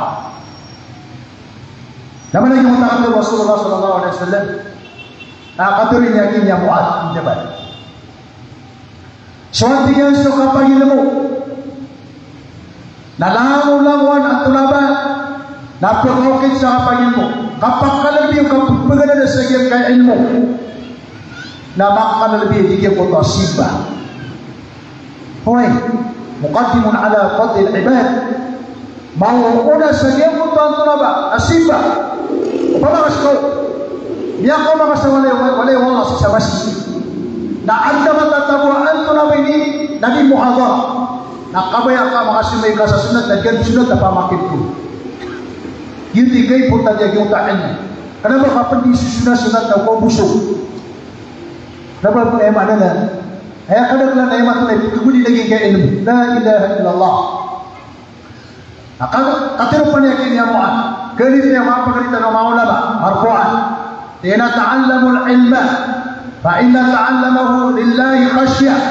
Na maana giyangkoto a katharo o Rasulullah sallallahu alaihi wasallam, na katharo iyan a tig iyan a Muadh bin Jabal. So, a tig iyan, so kapagilmo na langolangowan a antonaa ba na pkaokit sa kapagilmo. Kapakalbi o kapaganad sa giyangkai a ilmo. Na makalbi di giyangkoto a simba. Oway, muqaddamun ala fadlil ibad. Maoona sa giyangkoto a antonaa ba a simba. Opama ka ska, miyakaoma ka sa walay, walay o Allah sa masjid. Na adn a matatago a antonaa ba ini, na di muhadara. Na kabaya ka makasimba ingka sa sunnat, na di ka sunnat a pamakinto. Giyoto i kaimportante a giyoto a ilmo. Kna ba ka pn di susunat-sunat na o kaoboso. Kna ba aya maana na, aya kadaklan, aya maana na ipkhagodi lagid angkai a ilmo. La ilaha illallah. Na ka-, katharo pn iyan a kiniyamoan. Kalitan iyan a manga pagari tano a manga ulama, marfu'an. Tig iyan a, "Ta'allamul ilma, fa inna ta'allamahu lillahi khashyah."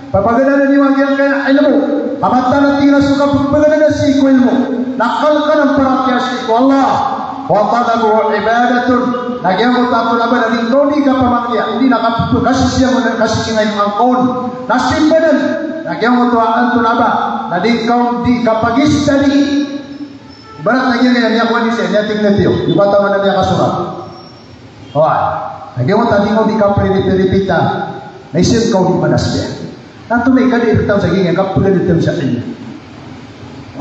Papaganada niyo a giyangkai a ilmo. Ka mataan a tig iyan a so kapapaganada sii ko ilmo na kalk anan paratiyaya sii ko Allah. Wa talabuhu ibadatun. Na giyangkoto a antonaa ba na di ngka on di kapamangni, odi na kap-, kasisiyang, kasisiyang angka on na simba dn. Na giyangkoto a antonaa ba na di ngka on di kapagistadi. Ibarat na giyangkaya, miyakowa niyo siya, miyatig niyo, di ba taman a miyakasorat. Oway. Na giyangkoto a di ngka on di kapriripi-ripita, na isa ngka on di manasbiya. Na antonaa i kadi rktano sa giyangkaya kapaganad tano sa ilmo.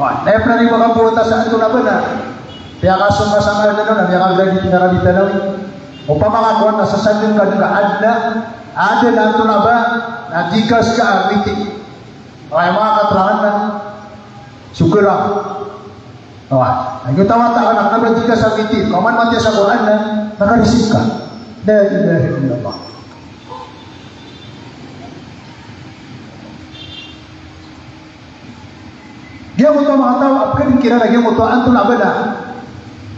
Oway. Na aya pn a di makapowata sa antonaa ba na piyakasong ka sa ngaran tano na miyakagradi tig a rabi tano. Opama ka kowan na sasandng ka dn ka adn a, adn a antonaa ba na di ka ska a miti. Oway, manga katerangan na sokera. Oway, na giyoto a wata ka na kna ba di ka sa miti, ka oman matiya sa Qur'an na makarisik ka. La ilaha illallah. Giyangkoto a manga taw a pkadn kiran a giyangkoto a antonaa ba na,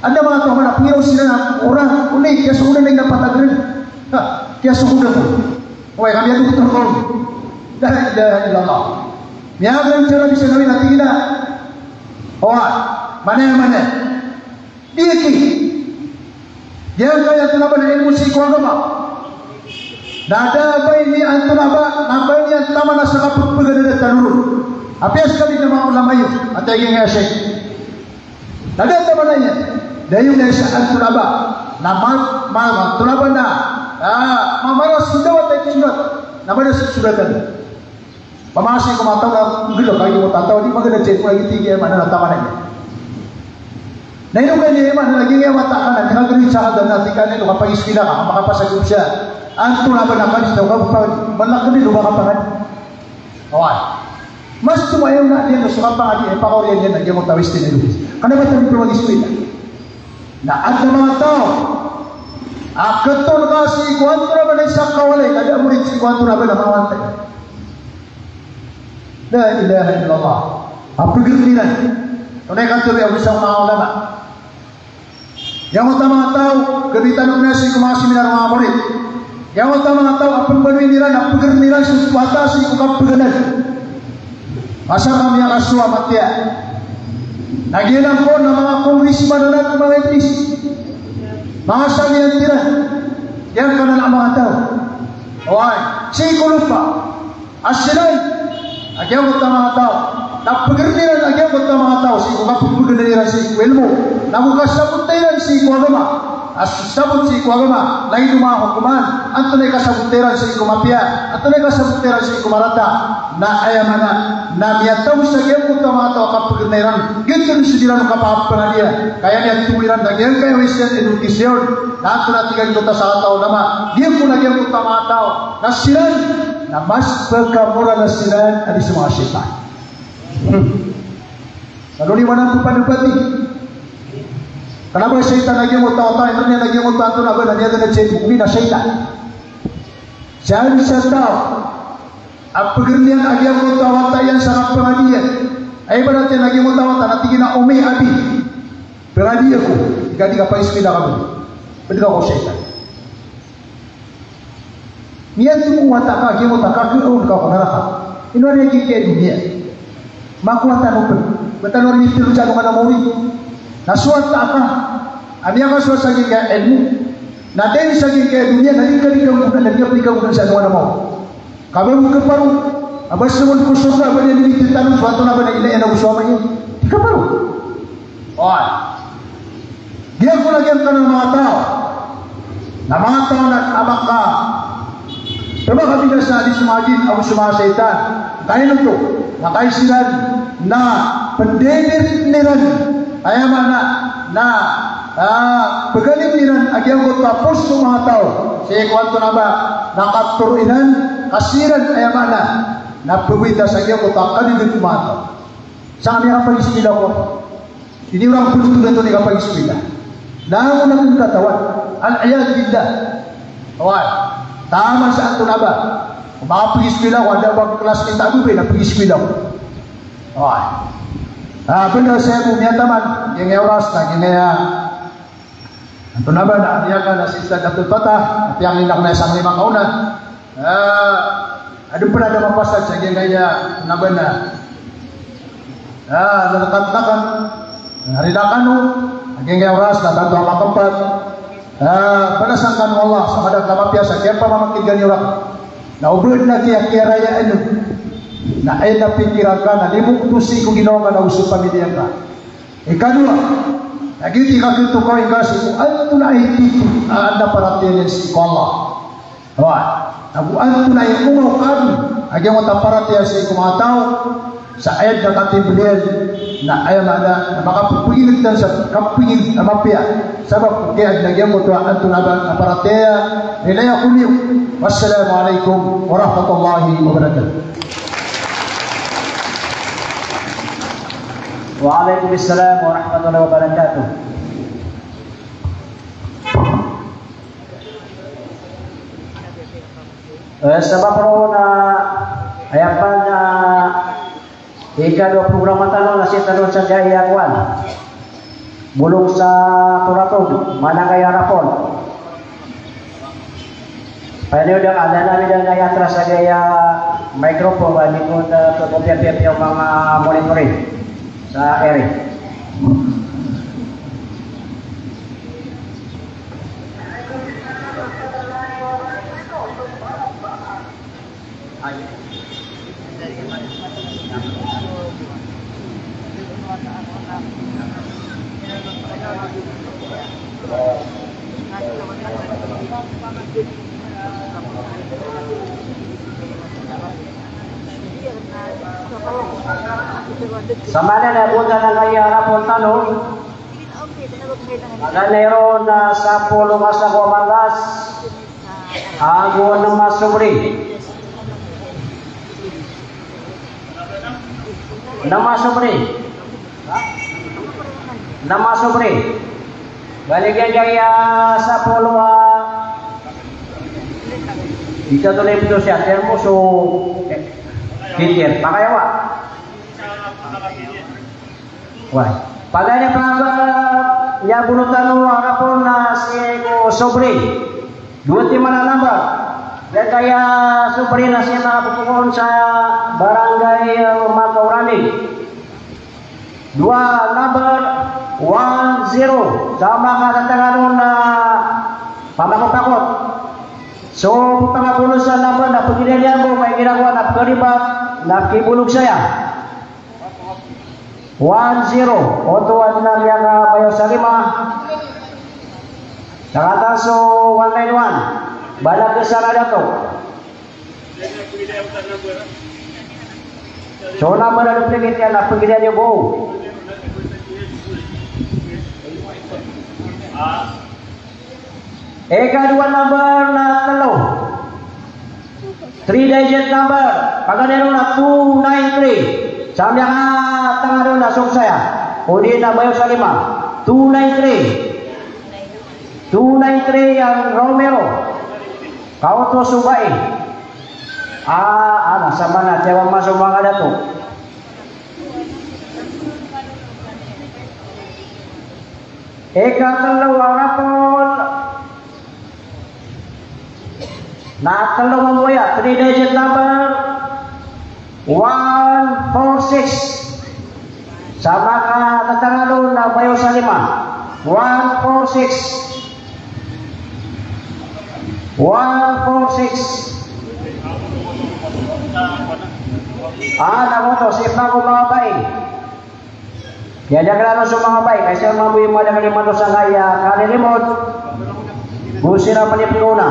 adn a manga taw a mana pngiyaw siran a orang, odi kiyasogodan iyan a patag ran. Ha, kiyasogodan. Oway, ka miyadoktor ka on. La ilaha illallah. Miyaganad sa rabi sa gawii na tig iyan a, oway, mana, mana. Di ki. Giyangkaya antonaa ba na ilmo sii ko agama. Na da a ba ini antonaa ba, na ba ini antonaa ba na sa kapapaganada tano ron. Apiya skaniyan a manga ulama iyo, a tig iyan a Sheikh. Na da a taman iyan. Dayon na isa antonaa ba na ma-, ma-, antonaa ba na, ah, mamaras so dawat a ipsorat. Na ba na so soratan. Pamasi ko mataw na gelo kayo mo tataw, di magana check mo lagi tig iyan a maana na taman iyan. Na ino kaya niyan maana lagi iyan a mata ka na, di ka gelo sa ka na, di ka na ino kapagiskila ka, makapasad ko siya. Antonaa ba na kadi taw ka pa, malak ka di lo makapangadi. Oway. Mas tomayaw na niyan so kapangadi, e, pakaoriyan iyan na giyoto a wis tinirubi. Kna ba tano pn mag-iskuwela. Na adn a manga taw a kton ka sii ko antonaa ba na isa kawalay, ka da a morit sii ko antonaa ba na mawantay. La ilaha illallah. A pgr iran. Onay ka tawbi a bisa o manga ulama. Giyangkoto a manga taw, khabitano pn sii ko manga seminar o manga morit. Giyangkoto a manga taw a pmbaloy iran, a pgr iran so wata sii ko kapganad. Asar a miyakasowa a matiya. Na giyanan kon a manga congressman anan ko manga iblis. Manga samiyan iran. Giyangkanan a manga taw. Oway, sii ko lopa. A siran a giyangkoto a manga taw, na pgr iran a giyangkoto a manga taw sii ko kapgr iran sii ko ilmo, na go kasabot iran sii ko agama. A sabot sii ko agama na ino manga hokoman, antonaa i kasabot iran sii ko mapiya, antonaa i kasabot iran sii ko marata. Na aya maana na miyataw sa giyangkoto a manga taw a kapgr iran, giyoto so di iran kapapangadiya. Ka aya miyatomo iran na giyangkaya wis iyan edukasyon. Na antonaa tig iyan giyoto a sakataw a ulama, giyoto na giyangkoto a manga taw na siran na mas pkamoral a siran a di so manga shaytan. Hmm. Lalo ni wanan ko panempati. Kna ba shaytan a giyangkoto a wata, ino niyan a giyangkoto a antonaa ba na niyan na shaytan, bukni na shaytan. Siyan sa taw a pgr iyan a giyangkoto a wata iyan sa kapangadi iyan. Ay, ibarat iyan a giyangkoto a wata na tig iyan a, "Ummi, abi, pangadi ako." Di ka, di ka paismila ka bo. Pd ka ko shaytan. Miyatomo o wata ka, giyangkoto a kakhaon ka ko naraka. Ino ari a giyangkaya doniya. Makowa tano pn. Ba tano ri mitharo sa alongan a mawri. Na so wata ka a miyakasowa sa giyangkaya ilmo, na dayn sa giyangkaya doniya, na di ka, di ka gonan, na di ka, di ka gonan sa alongan a mawri. Ka ba bo kaparo a ba sii ko sorga a ba niyan di mitharo tano so wata na ba na ilay iyan ago so ama iyan. Di kaparo. Oway. Di ako lagi Kano manga taw, na manga taw na a maka, pembaka binasa di so manga jin ago so manga shaytan. Kaino oto? Na kaisa iran na pendedir iran, aya maana na, ah, pegaling iran a giyangkoto a poso o manga taw. Sii ko antonaa ba, na katoro iran, kasi iran, aya maana na pembinasa giyangkoto a kadeded o manga taw. Sa kami a kapagiskuwila ko. Ini orang penutup dan toni kapagiskuwila. Langon a katawan. Al-iyadhu billah. Oway. Taman sa antonaa ba. Ko makapagiskuwila ko, a da ba classmate a babay na pagiskuwila ko. Oway. Ah, benda saya bo miyataman. Giyangkaya oras na, giyangkaya Antonaa ba na, aya ka na si Ustadh Abdul Fattah, na piyangni ko na isa lima kaona. Ah, adn pn a da mapasad sa giyangkaya, antonaa ba na. Ah, na rekat na kan, na rila kano, giyangkaya oras na tanto a makapad. Ah, balasan kano o Allah sa madakel a mapiya sa kiyapamamakin'gan iyo rakn. Na o ba adn a kiya, kiyarayaan iyo. Na aya na pikiran ka na limo oto sii ko ginawa ngka na go so pamilya ngka. Ikadowa, na giyoto i kakhatokawi ngka sii ko antonaa i titho a adn a paratiyaya niyan sii ko Allah. Oway, na go antonaa i omaw ka adn a giyangkoto a paratiyaya sii ko manga taw, sa aya dn a katimbl iyan, na aya maana na makapepegilid tano sa kapegilid a mapiya. Sabap ko kiyaadn a giyangkoto a antonaa ba a paratiyaya, rilai ako niyo. Wassalamu alaikum warahmatullahi wabarakatuh. Wa alaikum assalam warahmatullahi wabarakatuh. Eh, sabap roo na, aya pn na, ikadowa programa tano na sii tano sa giyaya kowan. Bolong sa Toratod, managaya raffle. Pwede da, anda na mi da na i-atras sa giyaya microphone, ba di ko da, ko piyapiya o manga monitoring sa area. Sa maana na bo tano na giyaya raffle tano. Maana na iron na sapolo masa ko mandas. Ago nem a sobre. Nem a sobre. Nem a sobre. Bali giyangkaya sapolo a, ika to lay pito siya, termos o, eh, pitero. Pakay awa. Wai. Pagari pangga niya bonotan o raffle na sii ko sobre. Dowa timan a number. Giyangkaya sobre na sii makapopoon sa Barangay, eh, Makaorani. Dowa number, one zero. Sa makatatangalo na pamakopakot. So, pangabonus a number na pagilaya niyan bo, kay ginawa na pagaribat, na kibolog saya. One zero. Oto a di na miyakabayaw sa lima. Nakata so one nine one. Balag sa na dato. So, number a duplicate iyan, na pagilaya niyo bo. Ikadowa number na telo. Three digit number. Paganay ron na two nine three. Sa miyakatanga ron na soksaya. O di na bayaw sa lima. Two nine three. Two nine three iyan Romero. Kaoto so bai. Ah, ana, sa mana, tiyawa maso manga dato. Ikatelo a raffle. Na telo mambo aya, three digit number, one four six. Sa makatatangalo na bayaw sa lima. One four six. One four six. Ah, na mo to, si Pago Mabay. Aya dn a kna so manga bai, ka isa mambo i madakl i mato sangkaya kalilimod. Go siran pn i pkaona.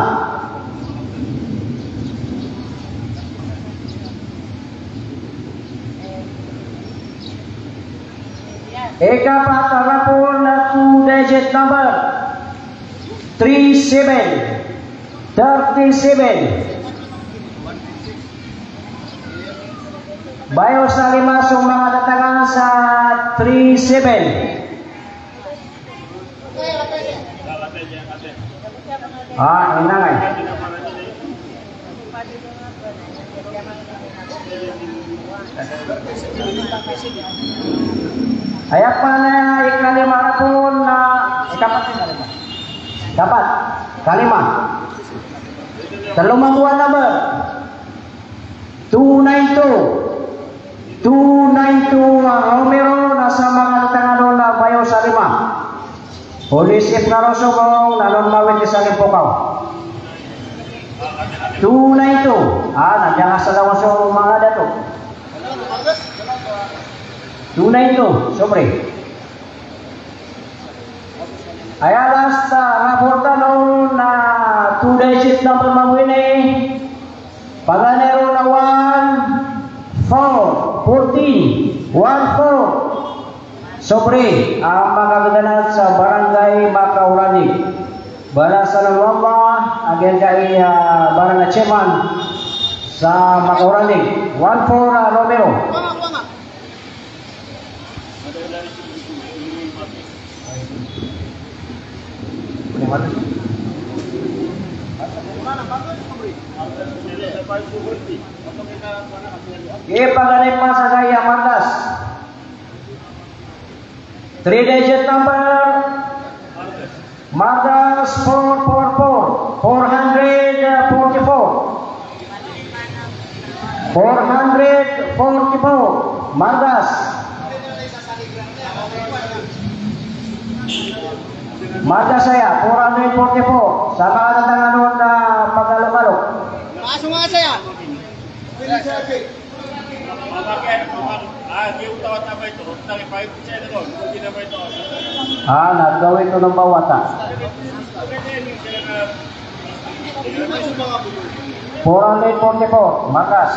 Ikapat a raffle na two digit number, three seven, thirty-seven. Bayo sa lima so manga tatangan sa three seven. Ah, inangay. Aya pn a ikalima a raffle na ikapat. Ikapat. Kalima. Tlo mambo a number. Two nine two. Two nine two a numero na sa manga tatangan on na bayo sa lima. Odi sip na roo so gong na non mawit isa limpokaw. Two nine two. Ah, na miyakasalaw so manga dato. Two nine two, sobre. Aya last a raffle tano na two digit number mambo ini. Paganay ron na one four, fourteen, one four. Sobre a makagaganad sa Barangay Makaoranig. Balasan o Allah a giyangkai a barangay chairman sa Makaoranig. One four a numero. Ipaganay pa sa saya mardas. Three digit number. Mardas four four four, four hundred forty-four. Four hundred forty-four. Mardas. Mardas aya, four hundred forty-four. Sa manga tatangan on na pagalokalok. Pasok nga saya. Ah, nagawin to ng bawata. Four hundred forty-four, mardas.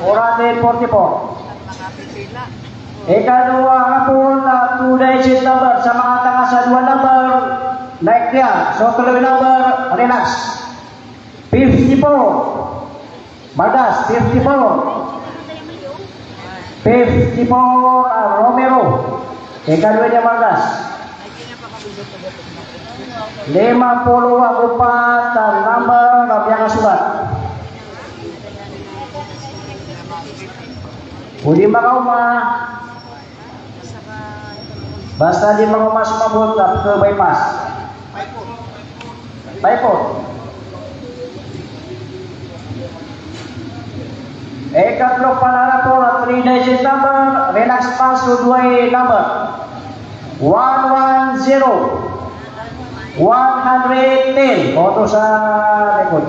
Four hundred forty-four. Ikadowa a raffle na two digit number, sa manga tatangan sa dowa number, naik dia, so tlo i number, relax. Fifty-four. Mardas, fifty-four. Fifty-four a numero. Ikadowa niyan mardas. Lima polo ago pat a number a miyakasogat. O di makaoma. Basta di makaoma so mabot, dapat ka bypass. Bypass. Ikatlo pn a raffle, three digit number, relax pa so dowa i number. One one zero. One hundred ten. Boto sa likod.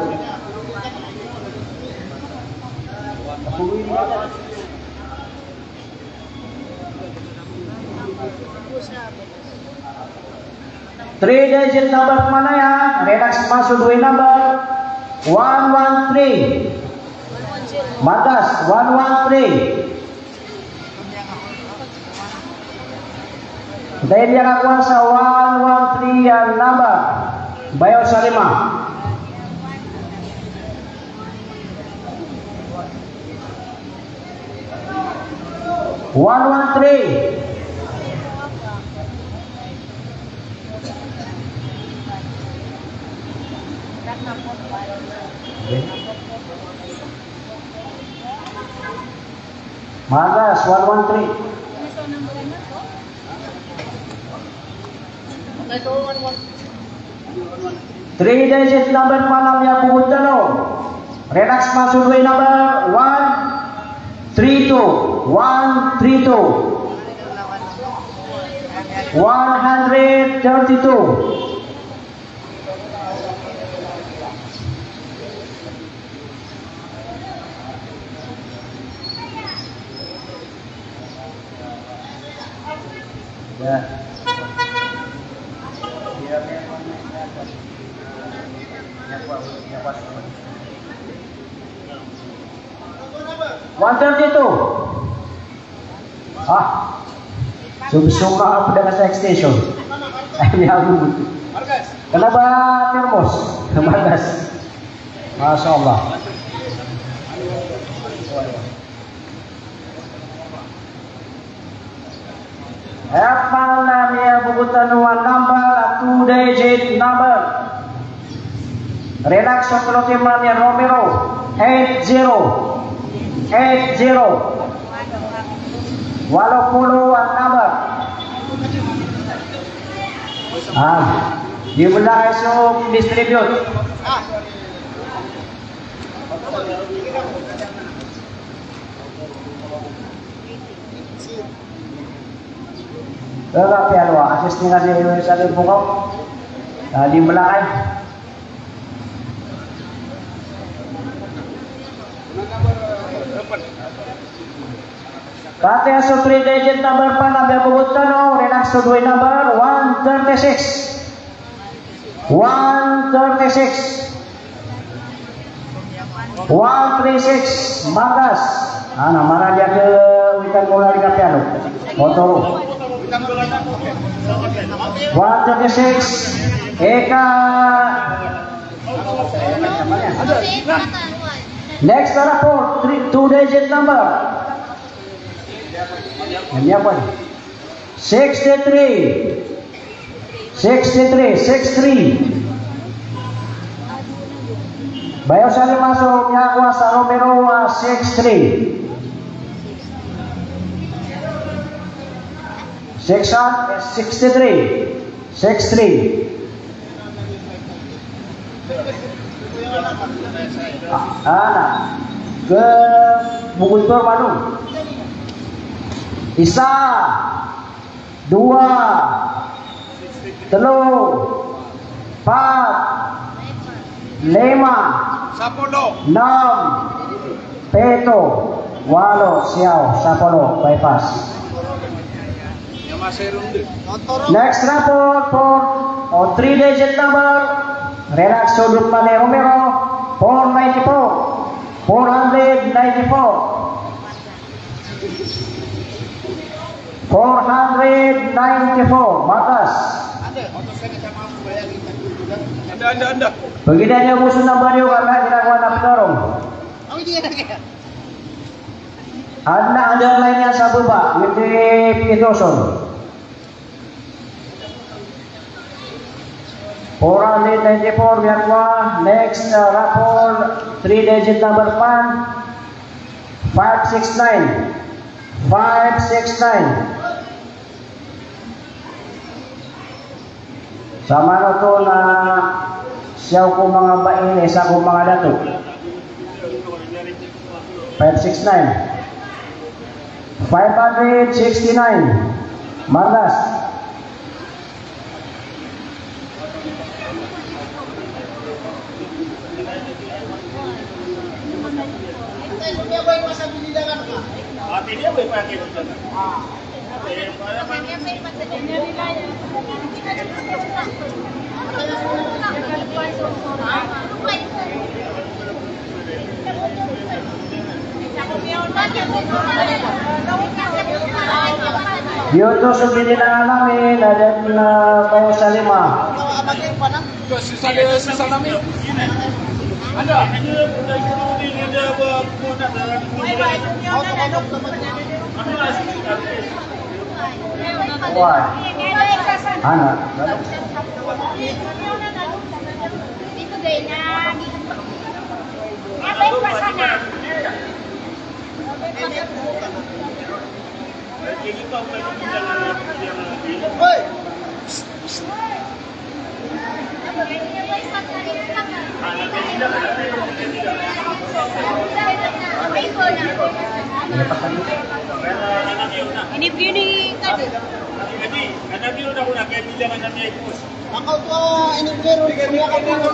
Three digit number pman aya, relax pa so dowa i number, one one three. Mardas, one one three. Antaa i miyakakowa sa one one three a number? Bayaw sa lima. One one three. Mardas, one one three. Three digit number pman a miyabogod tano. Relax man so dowa i number, one three two. One three two. One hundred thirty-two. One thirty-two. Ah. So, so ka pd sa extension. Ay, niya ako. Kna ba termos? Margas. Masha Allah. Aya pman a miyabobotan o number, a two digit number. Relax so tlo team iyan, Romero, eight zero. Eight zero. Walo polo a number. Ah, di mo na kayo so distribute. Kaya kaya lo, assist niyo kasi yung isa din po ko. Ah, di mo na kayo. Pati so three digit number pn a miyabobotan o, relax so three number, one thirty-six. One thirty-six. One three six, Margas. Ana, maradiya ko witan ko lagi na piano. Motor. One thirty-six, Eka. Next na raffle, three, two digit number. Ano yan po? Sixty-three. Sixty-three, six three. Bayaw sa lima so miyakowa sa numero a six three. Six, sixty-three. Six three. Ah, ana. Ke bukod por mano. Isa. Dowa, tlo, pat, lima, sapolo, nem, pito, walo, siyaw, sapolo, bypass. Next raffle for, o, three digit number. Relax so dot mane numero, four ninety-four. Four hundred ninety-four. Four hundred ninety-four, Margas. Anda, anda, anda. Pagida niyo po so number niyo, karna ginagawa na ptarong. Adn a underline iyan sa baba, ngd i pito son. Four hundred ninety-four, miyakowa. Next, uh, raffle, three digit number pn, five six nine. Five six nine. Sa manoto na siyaw ko manga bai, isa ko manga dato. Five six nine. Five hundred sixty-nine. Margas. Giyoto so bilinangan ami, na da dn a bayaw sa lima. Why? Ana. Ini begini tadi. Ako to, ini biro, ini ako to.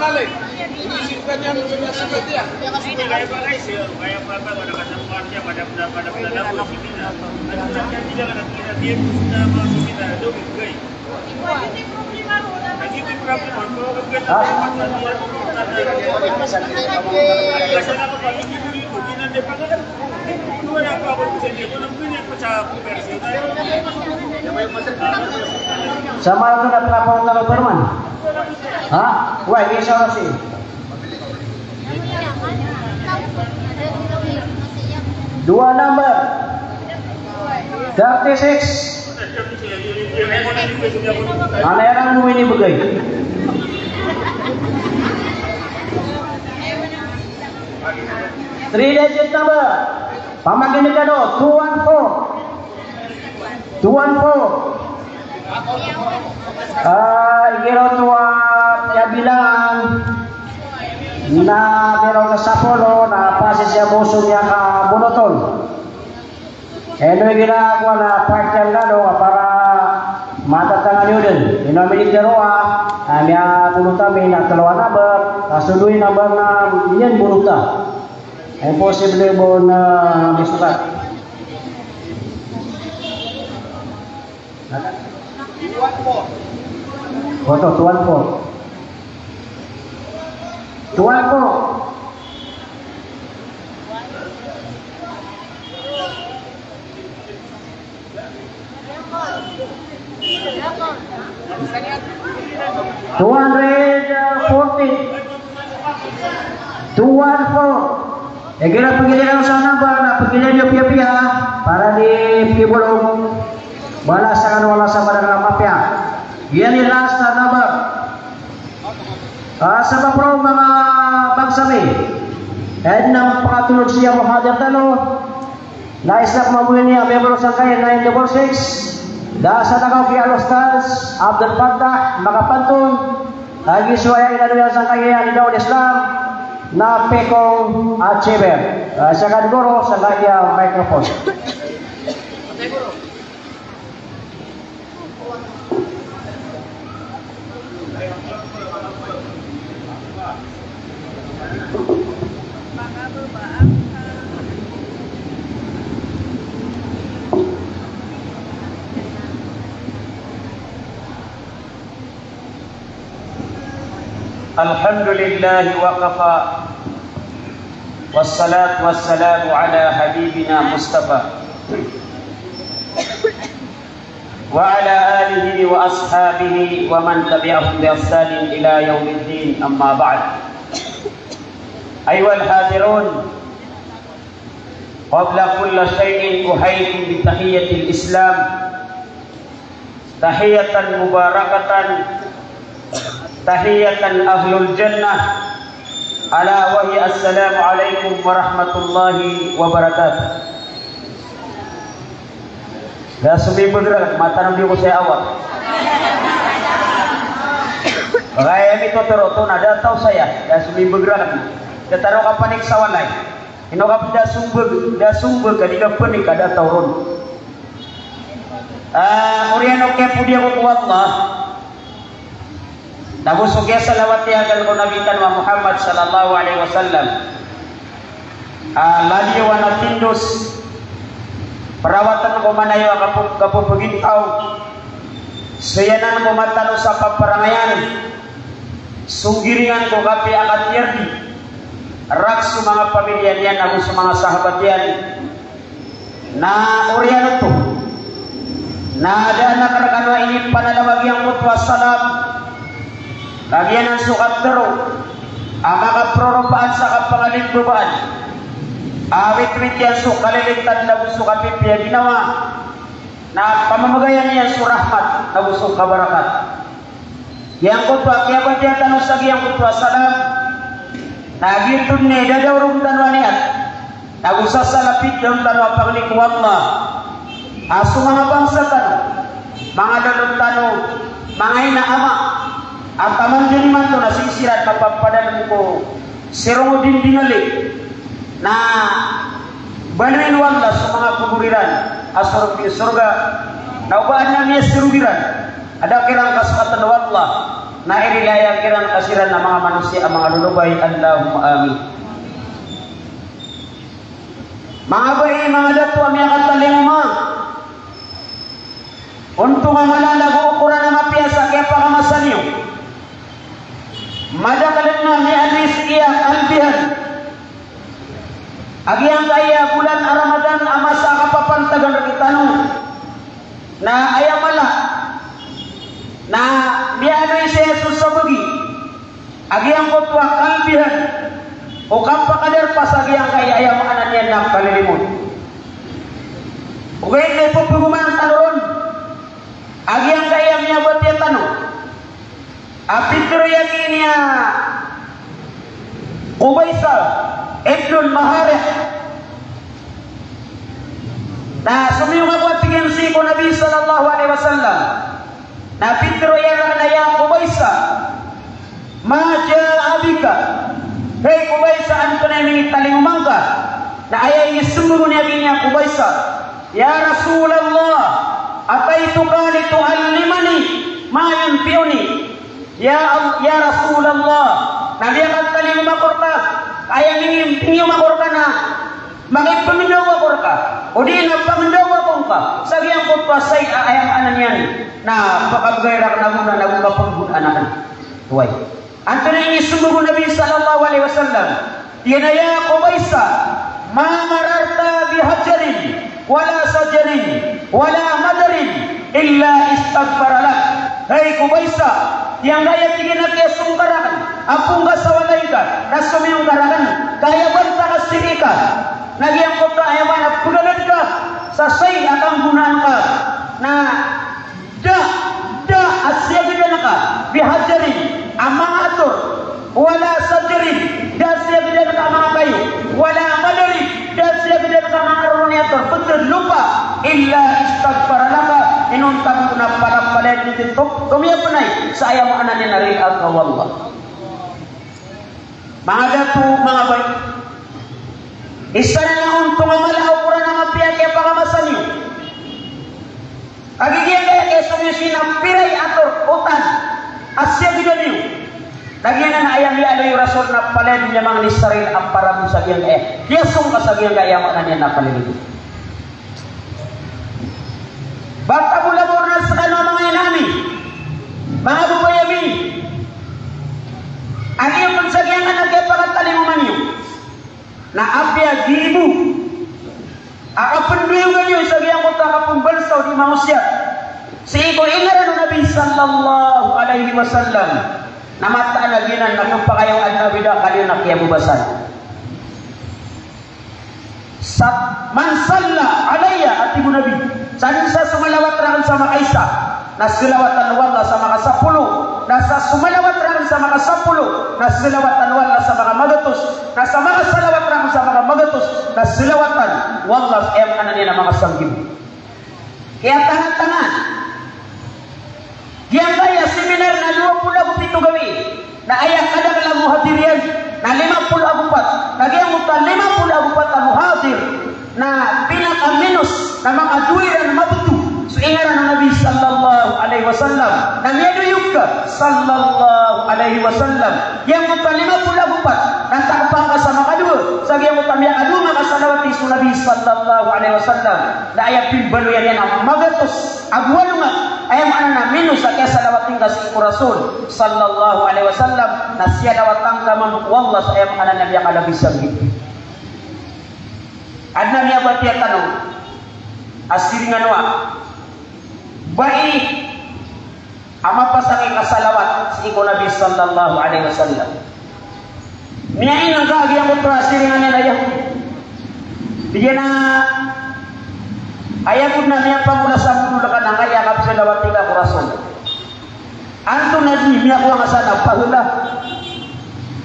Sa maana na pn a pangalaman. Ha? Wai, isa oras i. Dowa number. Thirty-six. Ana iran bo inibgay. Three digit number. Pamakineg kano, two one four. Two one four. Ah, igira oto a kiyabilangan na miyaroo ka sapolo na pasisiyabo so miyakabonoton. Ino igira kowan a part time kano a para matatangan iyo dn. Ino a minitero a, a miyabonot ami na tlo a number, ka so dowa i number na miyanbonota. Imposible bo na misokat. Oto, two one four. Two one four. Two hundred forty. Two one four. Igira pagilay kano sa number na pagilay niyo piyapiya para di piyabolong. Balasan kano o Allah sa madakl a mapiya. Giya i last a number. Ah, sabap roo manga bangsa mi. Aya dn a pakatolog sii a muhadir tano. Na isa ko mambo ini a miyambaro sangkai a nine double six. Da a salakaw ki Al-Ustadh Abdul Fattah Makapantun. Lagid so aya inadn iyan sangkai a Nidaul Islam na Pekong Achiever. Ah, sangkai a goro, sangkai a microphone. الحمد لله وكفى، والصلاة والسلام على حبيبنا مصطفى وعلى آله وأصحابه ومن تبعهم بإحسان إلى يوم الدين، أما بعد. أيها الحاضرون، قبل كل شيء أحييكم بتحية الإسلام، تحية مباركة، تحية أهل الجنة، ألا وهي السلام عليكم ورحمة الله وبركاته. Da somimbag rakn, mataan o di ko saya awat. Bagay a mitotoro oto na da a taw saya, da somimbag rakn. Da tano kapanik sa walay. Ino ka pn da sombag, da sombag ka di ka panik a da a taw ron. Ah, oriyan o kiyapodi ako ko Allah. Nago so kiyasalawat iyan ko Nabi tano a Muhammad sallallahu alaihi wasallam. Ah, laliyawan a tindos. Perawatan ko manayaw a kapo-, kapopagintaw. Sayanan ko matanos a paparangayan. Songgiringan ko kapiya a katiyardi. Rakhs o manga pamilya niyan ago so manga sahabat iyan. Na oriyan oto na da a anak rkano a inipanalawag iyan koto a salam. Kagiya nan so katharo a makaproropaan sa kapangalimbabaan a witwit iyan so kalilintad ago so kapipiya ginawa na pamamagayan iyan so rahmat ago so kabarakat. Giyangkoto a kiyabatiya tano sa giyangkoto a salam, na giyoto dn i dadaorog tano a niyat, nago sasalapid tano a pangni ko Allah, a so manga bangsa tano, manga lolo tano, manga ina ama, a taman dn imanto na sii siran mapapadalm ko sirong o dindingali, na baloyin o Allah so manga kobor iran a sorga, sorga, na oba adn a miyasirog iran a da kiran kasokatan o Allah. Na irilaya kiran ka siran a manga manosiya a manga lolobay, Allahumma amin. Manga bai, manga dato a miyakatalingoma, ontonga mala ago okoran a mapiya sa kiyapakamasan iyo. Madakl a miyaaloy sii a kalbihan a giyangkaya bolan a Ramadan a masa a kapapantagan rktano. Na aya mala na miyaaloy sii so sabagi a giyangkoto a kalbihan o kapakadarpa sa giyangkaya, aya maana niyan na kalilimod. Ogaid na ipphgoman tano ron a giyangkaya miyabatiya tano a pitharo iyan a Qubaysa ibnul Muharriq. Na somiyong ako, a tig iyan, sii ko Nabi sallallahu alaihi wasallam. Na pitharo iyan rakn a, "Ya Qubaysa, ma jaa bika?" Hay Qubaysa, antonaa i minitalingoma ngka? Na aya inismbag o Nabi niyan a Qubaysa, "Ya Rasulullah, ataituka lituallimani ma yanfa'uni." Ya Al-, ya Rasulullah, na miyakatalingoma ako rka, aya minitalingoma ako rka na makipngndaw ako rka, odi na pngndaw ako ngka sa giyangkoto a sai a aya maana niyan na pakabgay rakn a gona nago kapnggonaan akn. Oway. Antonaa i inismbag o Nabi sallallahu alaihi wasallam? Tig iyan a, "Ya Qubaysa, ma mararta bihajarin wala sajarin wala madarin illa istaghfara lak." Hay Qubaysa, giyangkaya, tig iyan, a kiyasong ka rakn a phoon ka sa walay ka, na somiyong ka rakn, ka aya banta ka sii ka, na giyangkoto a aya maana pgalad ka sa sai a kanggonaan ka, na da, da a siyagdan ka bihajarin a manga ator, wala sajarin, da a siyagdan ka a manga kayo, wala madarin, da a siyagdan ka a manga roroon i ator, pd sa lopa, illa istaghfara laka, inonta ko na palapalaya dn, tig iyan, tomiyapnay sa aya maana niyan na rila ka o Allah. Manga dato, manga bai, isa na ontonga mala a okoran a mapiya a kiyapakamasan iyo. Kagiya giyangkaya kiyasong iyo sii na pira i ator, otan, a siyagdan iyo. Kagiya na aya miyaaloy o Rasul na palaya dn a manga nisaril a parabo sa giyangkaya kiyasong ka sa giyangkaya, aya maana niyan na kalilimod. Ba ka bo labo ron a skano a manga ina ami, manga babay ami, a giya pn sa giyangkanan a kiyapakatalingoma niyo na apiya giya bo a kapndoyogan iyo sa giyangkoto a kapmbalsa o di mangosiyat sii ko ingaran o Nabi sallallahu alaihi wasallam, na mataan a giyanan na kiyapakay o adn a bida kaliyo na kiyababasan. Sa, "Man salla alayya," a tig o Nabi, sa dn sa somalawat rakn sa makaisa, na salawatan o Allah sa makasapolo, na sa somalawat rakn sa makasapolo, na salawatan o Allah sa makamagatos, na sa makasalawat rakn sa makamagatos, na salawatan o Allah sa aya maana niyan na makasanggibo. Kiyatangatangaan. Giyangkaya seminar na dowa polo ago pito gawii, na aya kadakl a muhadir iyan na lima polo ago pat. Na giyangkoto a lima polo ago pat a muhadir na pinakaminos na manga dowa iran mabto so ingaran o Nabi sallallahu alaihi wasallam. Na miyadoyog ka sallallahu alaihi wasallam. Giyangkoto a lima polo ago pat na takpan ka sa makadowa sa giyangkoto a miyakadowa a salawat so Nabi sallallahu alaihi wasallam. Na aya pimbaloyan iyan a magatos ago walo nga, aya maana na minos a kiyasalawat ingka sii ko Rasul sallallahu alaihi wasallam, na siyalawatan ka mambo o Allah sa aya maana na miyakalabi sanggibo. Adn a miyabatiya tano a siringan o a bai a mapasang i kasalawat sii ko Nabi sallallahu alaihi wasallam. Miyain angka a giyangkoto a siringan iyan a Yahudi. Tig iyan a, aya bo na miyapamola sa modol ka na angkaya a kapsalawat ingka ko Rasul. Antonaa di miyakowa nga san a pahala?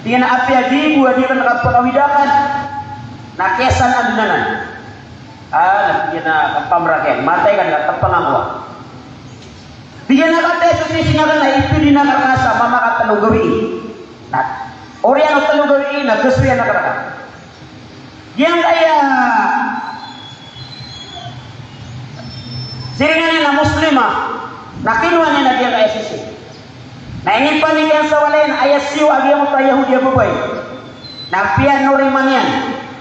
Tig iyan a apiya giya bo a di ka kapakawid akn na kiyasanaan anan. Ah, na tig iyan a kapamrak iyan, matay ka na, tpngan ko. Tig iyan a kataya so sising akn na ipd iyan rka sa mamakatlo gawii. Na oriyan o tlo gawii na gasoy iyan rka. Giyangkaya siringan iyan a Muslima, na kinowa niyan a giyangkaya sising. Na inipanik iyan sa walay niyan a aya siyowa a giyangkoto a Yahudi a babay. Na piyanoriman iyan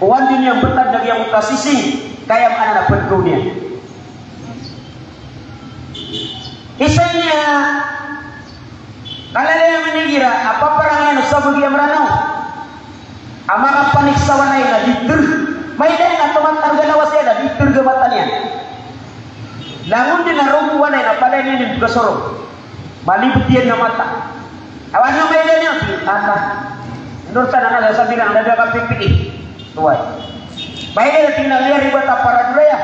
o andi niyan btad na giyangkoto a sising, ka aya maana na pnkaw niyan. Isa ini a kalalayaman igira a paparang iyan o sabagi a Mranaw a makapanik sa walay na di tr. Mailay na tomat a galawas iyan na di tr ga mata niyan. Langon dn a rogo o walay na palaya niyan dn pkasorong. Malibet iyan a mata. Awan na mailay niyan, ala. Ndorta na kala sa bilang na da kapipii. Tuway. Mailay na tig iyan a liyaribat a paradoraya.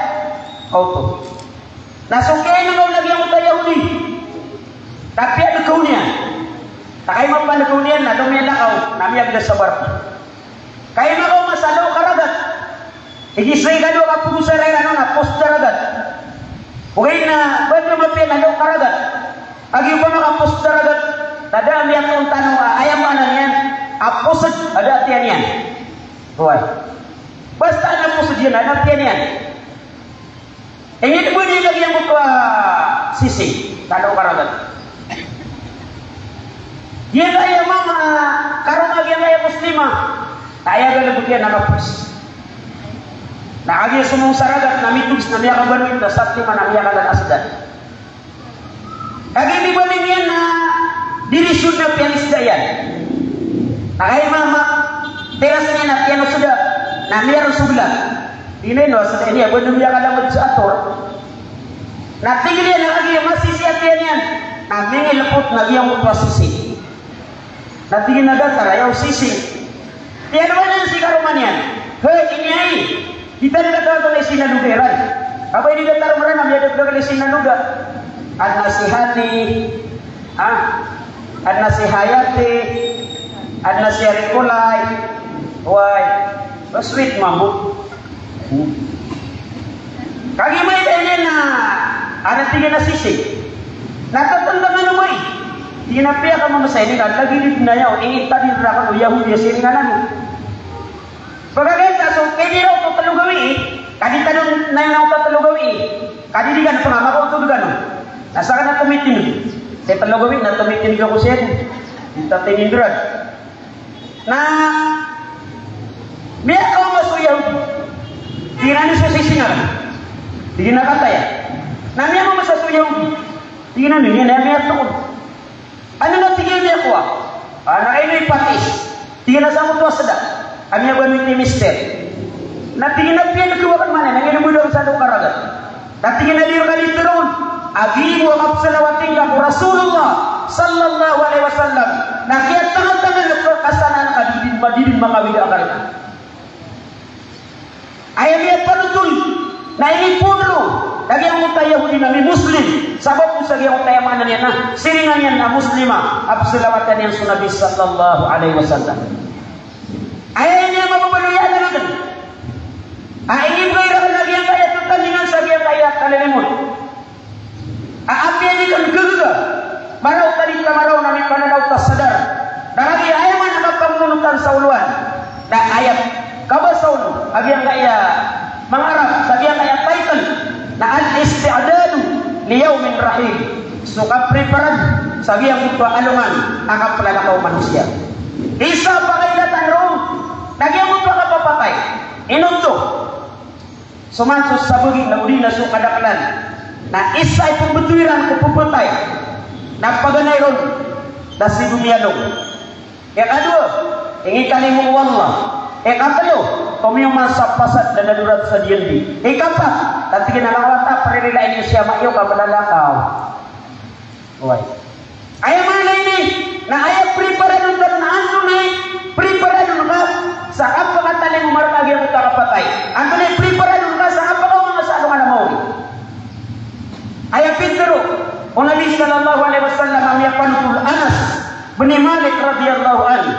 Oto. Na so kiyainongaw na giyangkoto a Yahudi. Na piyadkaw niyan. Na kagiya mapandkaw niyan na domiyalakaw, na miyagda sa barko. Kagiya makaoma sa dowa ka ragat. Igira so ikadowa a kapgosaray iran on na post sa ragat. Ogaid na ba dn mapiya na dowa ka ragat. Kagiya ba makapost sa ragat, na da a miyatoon tano a aya maana niyan a post a da a tiyan iyan. Oway. Basta adn a post iyan, adn a tiyan iyan. Ingd bo niyan a giyangkoto a sising, tano karagat. Giyangkaya mama a karoma a giyangkaya Muslima, na aya galbk iyan na kapos. Na kagiya somong sa ragat na mitogis na miyakabaloy na satiman na miyakala a sdn. Kagiya di ba niyan na dirisyon na piyanisda iyan. Na kagiya mama, tiras iyan na piyanosda, na miyarosob la. Ino ino a sda ini a ba niyan miyakalamat sa ator. Na tig iyan a kagiya masisi a tiyan iyan. Na mingilpot na giyangkoto a sising. Na tig iyan a datar a aya o sising. Tiyan o ba niyan si karoma niyan. Hay, ini ay. Di tano kataw a sinaluga iran. Aba ini datar o Mranaw, miyadakdakl i sinaluga. Adn a si Hani. Ah. Adn a si Hayati. Adn a si Arikolay. Oway. Sweet mambo. Kagiya mailay niyan na, adn a tig iyan a sising. Na tatanda ngka na mailay. Di na piyakamamasa ini na lagid i dn aya o initadin rakn o Yahudi a siringan ami. Pagagay ka so, pwede raw oto tlo gawii. Ka di tano na ino oto tlo gawii. Ka di di kano pangama ko oto di kano. Na sakn na tomitindg. Sii tlo gawii na tomitindg ako sii. Di ta tinindran. Na miyakaoma so Yahudi. Tig iyan a so sising a. Tig iyan a kataya. Na miyakaoma so Yahudi. Tig iyan a niyan a miyatoon. Ano na tig iyan a miyakowa? Ah, na ino i patis? Tig iyan a sangkoto a sda. Kami a ba miti mister. Na tig iyan a piyanakawa akn man iyan, na ino bo dn sa dowa ka ragat. Na tig iyan a di rka di tharoon a giya bo a kapsalawati ngka ko Rasulullah sallallahu alaihi wasallam. Na kiyatangatangan a kasanaan ka di dn ma-, di dn makawida akal ka. Aya miyapanotol na inipoon roo na giyangkoto a Yahudi na mi-Muslim, sabap ko sa giyangkoto a aya maana niyan na siringan iyan a Muslima a psalawatan iyan so Nabi sallallahu alaihi wasallam. Aya ini a mababaloy a alang akn a inibgay rakn a giyangkaya tatandingan sa giyangkaya kalilimod. A apiya di kn gagaga, maraw ka di ka maraw na mipananaw ta sadar. Na kagiya aya man a kapangonotan sa olowan, na aya kabasa on a giyangkaya manga Arab sa giyangkaya title na al-isti'dadu li yawmin rahil. So kapreparan sa giyangkoto a alongan a kaplalakaw o manosiya. Isa a pakailatan roo na giyangkoto a kapapatay. Ino oto? So man so sabagi na odi na so kadaklan na isa i pmbtowi ran ko pphatay na paganay ron na si domiyalong. Ikadowa, ingikalimo o Allah. Ikatlo, tomiyoman sa pasad na dadorat sa diyandi. Ikapat, na tig iyan a lawata, pririlain iyo si ama iyo ka mlalakaw. Oway. Aya maana ini na aya preparadon ka na antonaa i preparadon ka sa kapakatalingoma rka a giyangkoto a kapatay. Antonaa i preparadon ka sa kapakaoma ngka sa alongan a maori. Aya pitharo o Nabi sallallahu alaihi wasallam a miyapanotol o Anas bin Malik radhiyallahu anhu.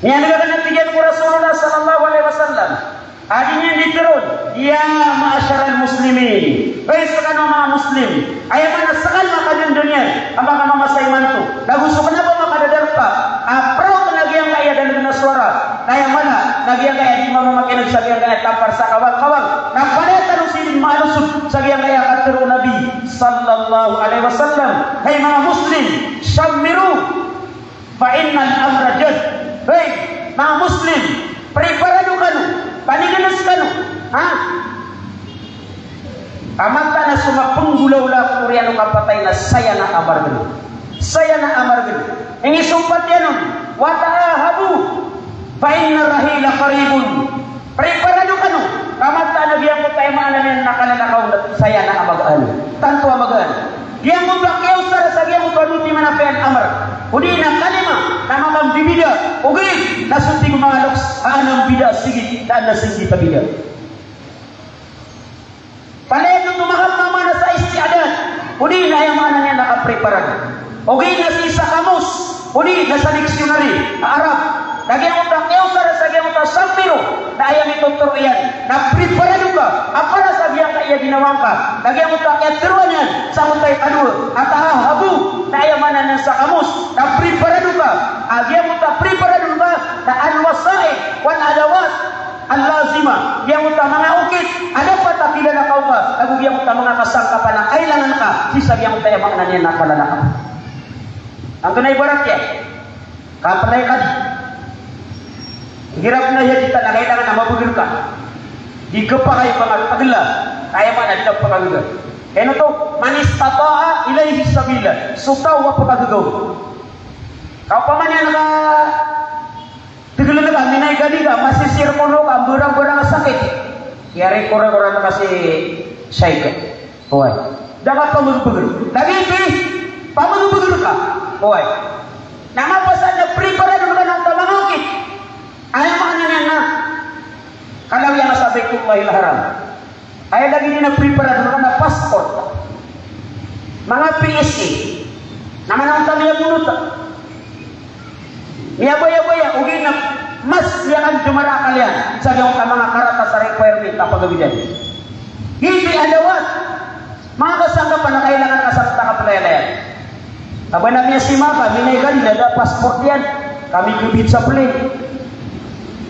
Miyaneg akn a tig iyan ko Rasulullah sallallahu alaihi wasallam a di niyan di tharoon, "Ya ma'asharal muslimin." Hay skano a manga Muslim. Aya maana skano a kadndn iyan a makamamasa imanto. Nago so kna ba makadadarpa a proud na giyangkaya daneg na sowara. Na aya maana na giyangkaya di mamamakineg sa giyangkaya tampar sa kawang-kawang. Na palaya tano sii dn maalosob sa giyangkaya katharo o Nabi sallallahu alaihi wasallam, hay manga Muslim, shammiru fa innal amra jad. Hay manga Muslim, preparado kano, paniganas kano, ha? Ka mataan a so mapenggolawla ko oriyan o kapatay na saya na a maregen. Saya na a maregen. Ingisompat iyan on, wa ta'ahabu fa innar rahila qaribun. Preparado kano, ka mataan a giyangkoto a aya maana niyan na kalalakaw na saya na a magaan. Tanto a magaan. Giyangkoto a kiyaosara sa giyangkoto a doti man a fi'il amr, odi na kalima, na makambibida, ogaid na so tig o manga loks a anan bida sigit, na anan sigit a bida. Palaya oto makaoma na sa isti'dad, odi na aya maana niyan na kapreparan. Ogaid na sii sa kamus, odi na sa dictionary a Arab. Na giyangkoto a kiyaosara sa giyangkoto a shammiru, na aya mitotoro iyan na preparado ka a para sa giyangkaya ginawa ngka. Na giyangkoto a kiyatharoa niyan sangkoto a ikadowa a ta'ahabu, na aya maana niyan sa kamus na preparado ka. A giyangkoto a preparado ka na al-wasa'il wal adawat al-lazima, giyangkoto a manga okit a dapat a kilalakaw ka, ago giyangkoto a manga kasangkapan a kailangan ka sii sa giyangkoto a aya maana niyan na kalalakaw. Antonaa i ibarat iyan? Kapelay ka di. Igira pn a aya di ta na kailangan a mabagr ka. Di kapakay pangagla. Aya maana di na pangagla. Ino oto, man istata'a ilaihi sabila. So taw a pkagagaw. Ka opama niyan ka Tig iyan a minay ka di ka, masisir ko no ka, mbarang-barang a sakit. Kiyari ko ran, ko ran ka si Shaykh. Oway. Da ka pamagpagr. Lagid i pamagpagr ka. Oway. Na mapasad na preparado ka na ka mangakit. Aya maana niyan na kalawiya ka sa Baitullahil Haram. Aya lagid iyan a preparado ka na passport. Manga P S A. Na manang ta miyabonot. Miyabaya-baya, ogaid na mas iyan kan dmar a akal iyan sa giyangkoto a manga karatas a requirement a pagawidan. Giyoto i adawat. Manga kasangkapan a kailangan ka sa ptaka plane. Aba na miyasima ka, minay ka di na da passport iyan. Ka mikbit sa plane.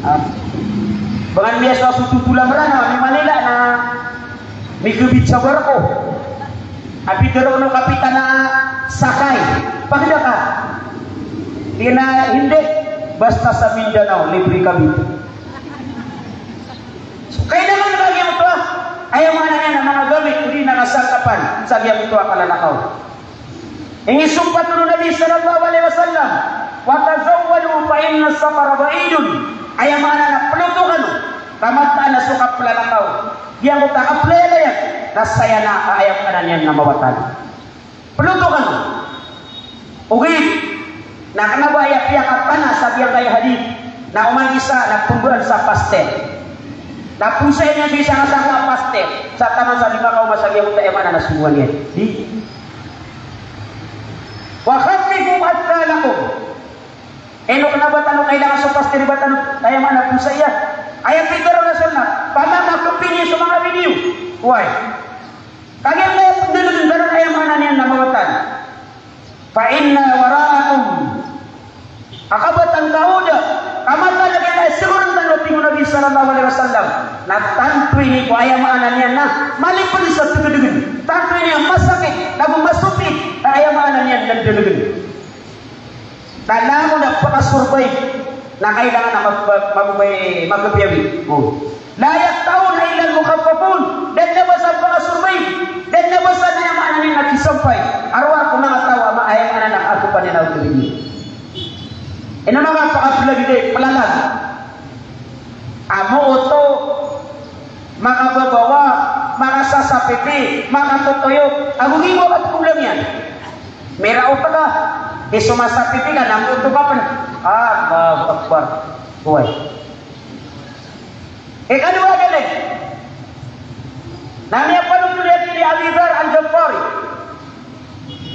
Ah. Ba ngka miyasowa so totolan a Mranaw, mi Manila na mikbit sa barko. A pitharo o kapitan a sakay. Pagda ka. Tig iyan a hindi. Basta sa Mindanao, libre kabit. So, kailangan ka giyangkoto a, aya maana niyan na manga gamit, odi na kasangkapan sa giyangkoto a kalalakaw. Ingisompat o Nabi sallallahu alaihi wasallam, "Wa tazawwadu fa inna safara ba'idun." Aya maana na ploto kano, ka mataan a so kaplalakaw, giyangkoto a kaplalayan, na saya na a aya maana niyan na mawatan. Ploto kano. Ogaid na kna ba aya piyakatana sa giyangkaya hadith na oman isa na pmbaan sa pastel. Na phosayin iyan so isa na sangkoto a pastel sa taman sa di makaoma sa giyangkoto a aya maana na songowan iyan. Di. Wa khaffifu athqalakum. Ino kna ba tano kailangan so pastel ba tano, aya maana phosayin. Aya pitharo na sunnah, pamamakhfif niyo so manga bidi iyo. Oway. Kagiya pndalgn tano aya maana niyan na mawatan. Fa inna wara'akum. A kabatan ka oda, ka mataan a giya na sigoran tano, tig o Nabi sallallahu alaihi wasallam, na tanto ini ko aya maana niyan na malipd sa tgdgn. Tanto ini a masakit, nago masopit, na aya maana niyan na dalgn. Na langon a pakasurvive na kailangan a mag-, mag-, mag-, magpiyawi. O. La yaqta'uha illa al-mukhaffafun. Da dn a ba sa pakasurvive. Da dn a ba sa, na aya maana niyan na kisampay a rowar ko manga taw a ma-, aya maana na kakopan iyan a oto. Ino manga pakaplagid, plalag. Amo oto, makababawa, makasasapipi, makatotoyo, ago giya a pkhaolog iyan. Miraot ka, di so masapipi ka, na moto ka pn. Allahu Akbar. Oway. Ikadowa a gii. Na miyapanotol iyan i Abi Dharr Al-Ghifari.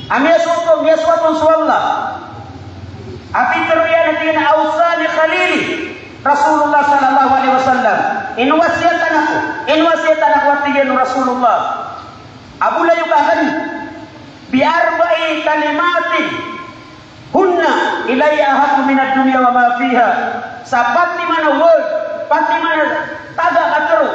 A miyasoat on, miyasoat on so Allah. A pitharo iyan a tig iyan a awsani khalili Rasulullah sallallahu alaihi wasallam. Inwasiyatan ako, inwasiyatan ako a tig iyan o Rasulullah a bolayoka akn bi arba'i kalimatin hunna ilayya ahabbu minad dunya wa ma fiha. Sa pat timan a word, pat timan a taga a katharo,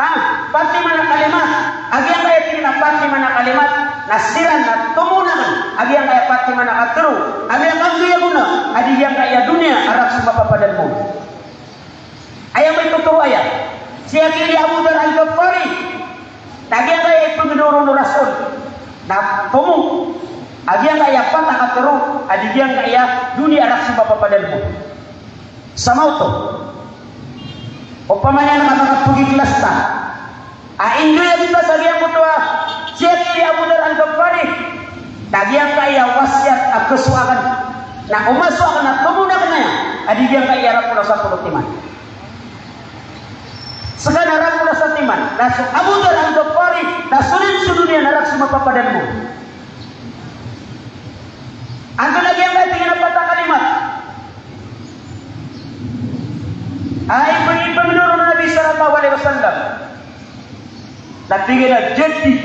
ha? Pat timan a kalimat. A giyangkaya tig iyan a pat timan a kalimat Na siran na tomo aken a giyangkaya patimana a katharo a miyakagiyagona a di giyangkaya doniya a rakhs o mapapadalem on. Aya maitotoro aya, sii ki Abu Dharr Al-Ghifari, na giyangkaya ipegedoro o Rasul na tomo a giyangkaya pat a katharo a di giyangkaya doniya a rakhs o mapapadalem on. Sa maoto, opama niyan na kapakapegiklas ta a indoyag ta sa giyangkoto a sii ki Abu Dharr Al-Ghifari, na giyangkaya wasiyat a kasowa aken na o masowa aken na tomo aken aya a di giyangkaya rapolo a sapolo timan. Seka na rapolo a sa timan, na so Abu Dharr Al-Ghifari na so dn so doniya na rakhs o mapapadalem on. Antonaa giyangkaya tig iyan a pat a kalimat a ipeg-, ipegedoro o Nabi sallallahu alaihi wasallam? Na tig iyan a jaddid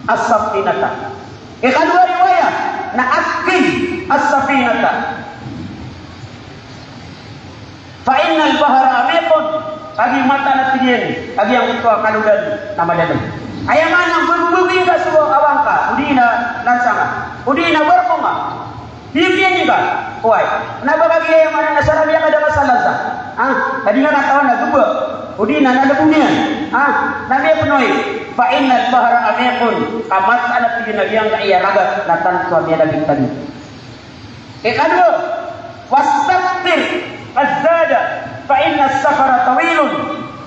as-safinata. Ikadowa a riwaya na athqil as-safinata. Fa innal bahra amiqun, kagiya mataan a tig iyan a giyangkoto a kalodan na madalem. Aya maana na bagobagoy ka so awang ka, odi na lansa nga, odi na barko nga. Bibiyan ka, oway. Na ba kagiya aya maana na sa rabiya ka da ka sa lansa, ah, ka di nga katawan na geba, odi na nalebo niyan, ah, na miyapnoy. Fa innal bahra amiqun, ka mataan a tig iyan a giyangkaya ragat na tanto a miyalagid tano. Ikadowa, wastakthir az-zada fa inna as-safara tawilun.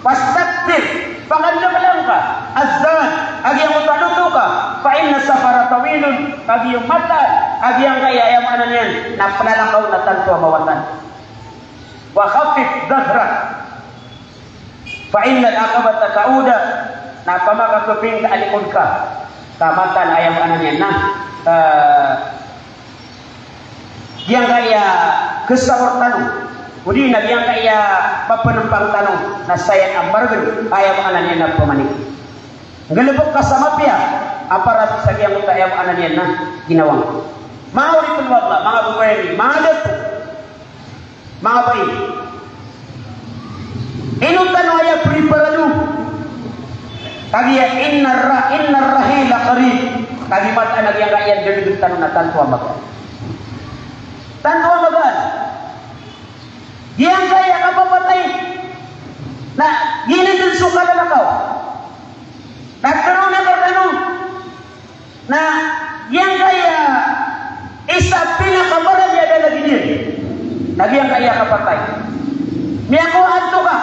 Wastakthir, pakalangkalangka, az-zad, a giyangkoto a loto ka, fa inna as-safara tawilun, kagiya mataan a giyangkaya, aya maana niyan na plalakaw na tanto a mawatan. Wa khaffif dhahrak, fa innal aqabata ka'uda, na pamakakeping ka a likod ka, ka mataan a aya maana niyan na, eh, giyangkaya kesawar tano, odi na giyangkaya papanempang tano, na saya a margen a aya maana niyan na pamanik. Nggalebek ka sa mapiya a para sa giyangkoto a aya maana niyan na ginawa nga. Manga oripn o Allah, manga babayan, manga dato, manga bai. Ino tano aya preparado? Kagiya innar ra-, innar rahila qarib. Kagiya mataan a giyangkaya dn tano na tanto a magaan. Tanto a magaan. Giyangkaya kapapatay na giyanan dn so kalalakaw. Na tharoon iyan rkano na giyangkaya isa a pinakabarani a dalagid iyan na giyangkaya kapatay. Miyakowa antonaa,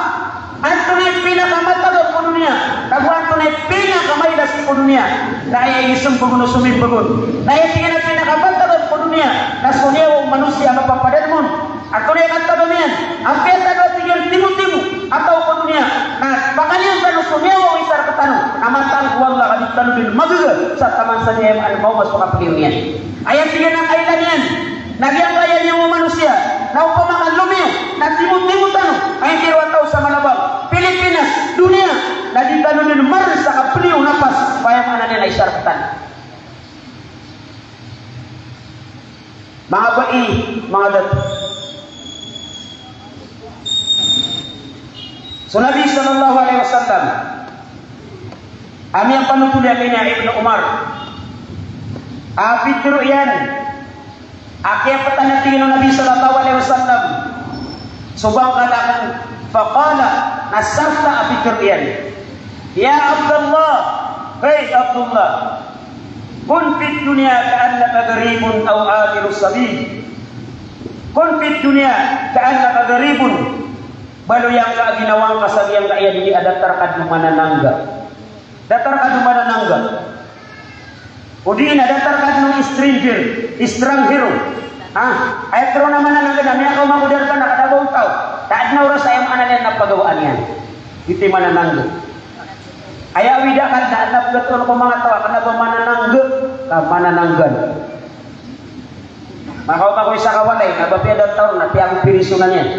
antonaa i pinakamataga ko doniya, nago antonaa i pinakamaila sii ko doniya. Na aya inismbag on o somimbag on, na aya tig iyan a pinakamataga ko doniya na so niyawa o manosiya a mapapadalem on. Antonaa i kataga niyan? Apiya tano a tig iyan timotimo a taw ko doniya, na pakaliyo tano so niyawa o isa rktano, na mataan ko Allah ka di tano dn magaga sa taman sa niyawa a maoma so kapaliyo niyan. Aya tig iyan a kaila niyan na giyangkaya niyawa o manosiya, na opama ka lomiyo na timotimo tano a intiro a taw sa Malabang, Pilipinas, doniya, na di tano dn marn sa kapaliyo o napas o aya maana niyan na isa rktano. Manga bai, manga dato. So Nabi sallallahu alaihi wasallam a miyapanotol iyan a Ibnu Umar a pitharo iyan a kiyaptan a tig iyan o Nabi sallallahu alaihi wasallam so bangkala akn, faqala, na sarta a pitharo iyan, "Ya Abdallah, hay Abdullah, kun fid dunya ka'annaka gharibun aw abiru sabil. Kun fid dunya ka'annaka gharibun." Baloy angka a ginawa ngka sa giyangkaya doniya a datar ka dn o mananangga. Datar ka dn o mananangga. Odi na datar ka dn o stranger, estranghero. Ha? Aya tharoon a mananangga na miyakaoma ko darpa na kna ba o taw. Da dn a oras a aya maana niyan na pagawaan iyan. Giyoto i mananangga. Aya awida ka na, na pagatoon ko manga taw a kna ba mananangga, ka manananggan. Makaoma ko isa ka walay, na ba piya da taw na piya ko pirisonan iyan.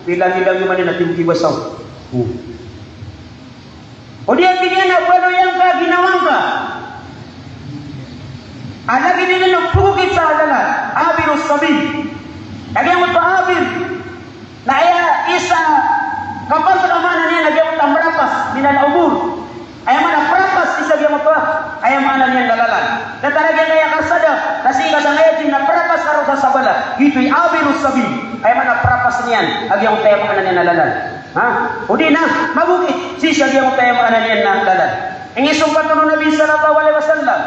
Pilangilangi man iyan na tig o kibasa on. Hmm. Odi a tig iyan a baloy angka a ginawa ngka a lagid iyan o pagokit sa lalan, abiru sabil. Lagid iyan oto a abir na aya isa a kapasad a maana niyan na giyangkoto a marapas, minal ubur. Aya maana a marapas isa giyangkoto a, aya maana niyan na lalan. Datar a giyangkaya karsada, na sii ka sangkaya dn na prapas ka roo sa sabala. Giyoto i abirus sabil. Aya maana prapas niyan a giyangkoto aya maana niyan na lalan. Ha? Odi na mabokit sii sa giyangkoto aya maana niyan na lalan. Inisompat o Nabi sallallahu alaihi wasallam,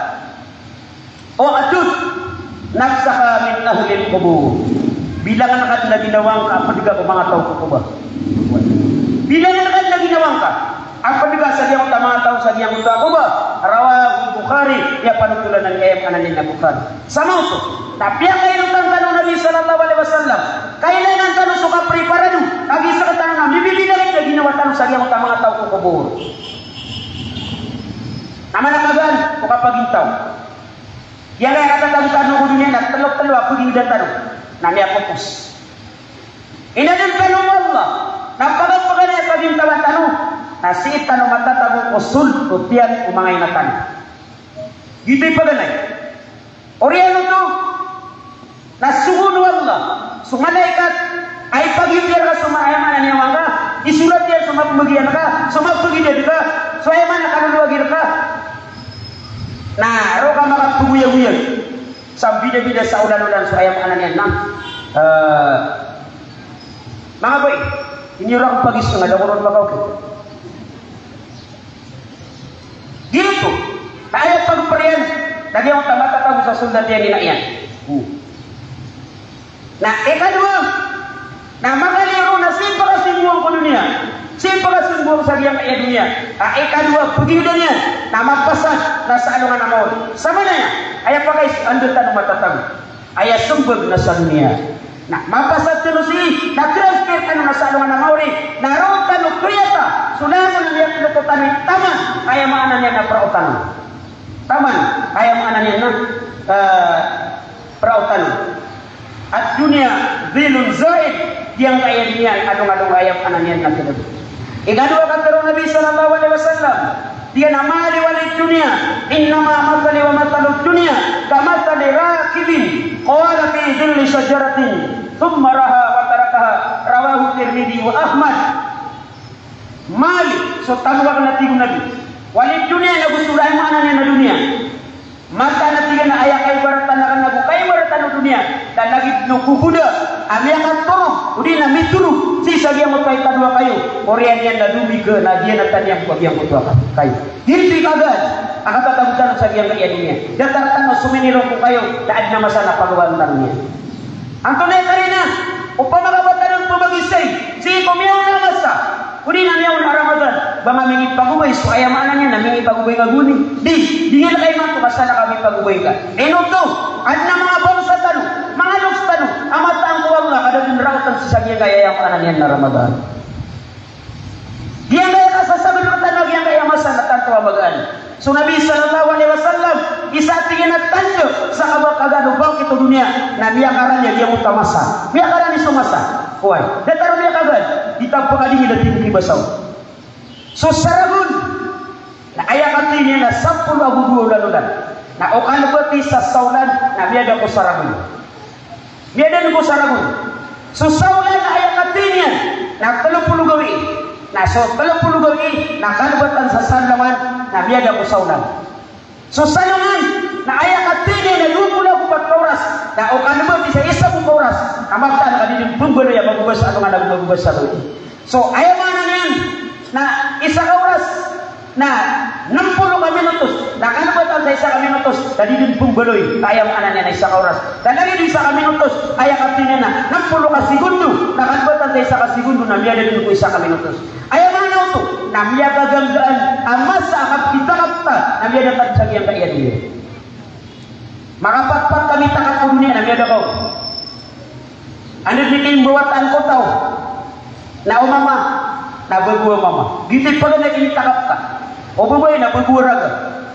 "U'dud nafsaka min ahlil qubur." Bilangn ka dn a ginawa ngka a pd ka ko manga taw ko kobor. Bilangn ka dn a ginawa ngka a pd ka sa giyangkoto a manga taw sa giyangkoto a kobor. Rawahul Bukhari, miyapanotolan iyan a aya maana niyan na Bukhari. Sa maoto na piyakainotan tano o Nabi sallallahu alaihi wasallam, kailangan tano so kapreparado, kagiya sktano na mibibilang a ginawa tano sa giyangkoto a manga taw ko kobor. Na maana magaan ko kapagintaw. Giyangkaya katatago tano ko doniya na tlo-tlo a pagiyodan tano na miyapopos. Inadn tano o Allah na pagapaganay a pagintaw tano na sii tano matatago ko sold o tiyan o manga ina tano. Giyoto i paganay. Oriyan oto na sogoon o Allah so malaikat a ipagiyoto iyan rka so ma-, aya maana niyan, manga isorat iyan so mapmbgan ka, so mapagidad ka, so aya maana kalolowa rka. Na roo ka makapgoyagoyag sa bidabida sa olan-olan so aya maana niyan na, eh, manga bai, iniyo rakn pagisnga, da ko ron makaokit. Giyoto na aya pagpariyan na giyangkoto a matatago sa sold a tiyan o ina iyan. Hmm. Na ikadowa, na makaliyo ron na sii pakasimboan ko doniya, sii pakasimboan sa giyangkaya doniya. A ikadowa a pagiyodan iyan na mapasad na sa alongan a maori. Sa maana niyan, aya pakaiza, anda tano matatago? Aya smbag na sa doniya. Na mapasad tano sii, na transfer tano na sa alongan a maori, na roo tano kriyata so langon a miyakloko tano i taman, aya maana niyan na prao tano. Taman, aya maana niyan na, eh, prao tano. Ad-dunya dhillun zail, giyangkaya doniya alongalonga, aya maana niyan na tlo. Ikadowa a katharo o Nabi sallallahu alaihi wasallam, tig iyan a, "Mali wa lid dunya, innama mathali wa mathalud dunya kamathali rakibin qa'ada fi dhilli shajaratin thumma raha wa tarakaha." Rawahu Tirmidhi wa Ahmad. Mali, so tano akn, a tig o Nabi, wa lid dunya, nago so aya maana niyan na doniya. Mataan a tig iyan a aya kaibaratan akn ago kaibaratan o doniya na lagid o kokoda a miyakatorog odi na mitorog sii sa giyangkoto a ikadowa kayo. Oriyan iyan na domiga na giyanan tano iyan ko giyangkoto a kayo. Giyoto i kagaan a katatago tano sa giyangkaya doniya. Datar tano so miniroko kayo na adn a masa na pagawaan tano niyan. Antonaa i karina o pamagawaan tano pamagisay sii ko miyaona a masa odi na miyaona a Ramadan, ba nga minipagobay so aya maana niyan na minipagobay nga goni? Di, di niyan kaimanto ka salakaw a mipagobay ka. Ino oto? Adn a manga bangsa tano, manga loks tano a mataan ko Allah ka da dn raotan sii sa giyangkaya aya maana niyan na Ramadan. Giyangkaya kasasabad rktano a giyangkaya masa na tanto a magaan. So Nabi sallallahu alaihi wasallam, isa, tig iyan, a tanda sa kaba-, kagaan o bangkit o doniya na miyakarani a giyangkoto a masa. Miyakarani so masa. Oway, datar o miyakagaan, di ta pkadingin a tig o kibasaw. So saragon na aya katii niyan na sampolo ago dowa olan-olan. Na o kalbati sa saolan na miyada ko saragon. Miyada ko saragon. So saolan na aya katii niyan na tlo polo gawii. Na so tlo polo gawii na kalbatan sa salongan na miyada ko saolan. So salongan na aya katii niyan na dowa polo ago pat ka oras. Na o kalbati sa isa bo ka oras na mataan ka di dn pmbaloy a magoba sa alongan ago magoba sa gawii. So aya maana niyan na isa ka oras na nem polo ka minutos, na kalbatan sa isa ka minutos na di dn pmbaloy, aya maana niyan na isa ka oras. Na lagid o isa ka minutos, aya katii niyan na nem polo ka segundo, na kalbatan sa isa ka segundo na miyada dn ko isa ka minutos. Aya maana oto na miyagaganggaan a masa a kapitakapta na miyada tano sa giyangkaya doniya. Makapakpak ka mitakap ko doniya na miyada ka on. Anda dn i kaimbawatan ko taw na o mama na bago a mama. Giyoto i paganay a initakap ka. O babay na bago a raga.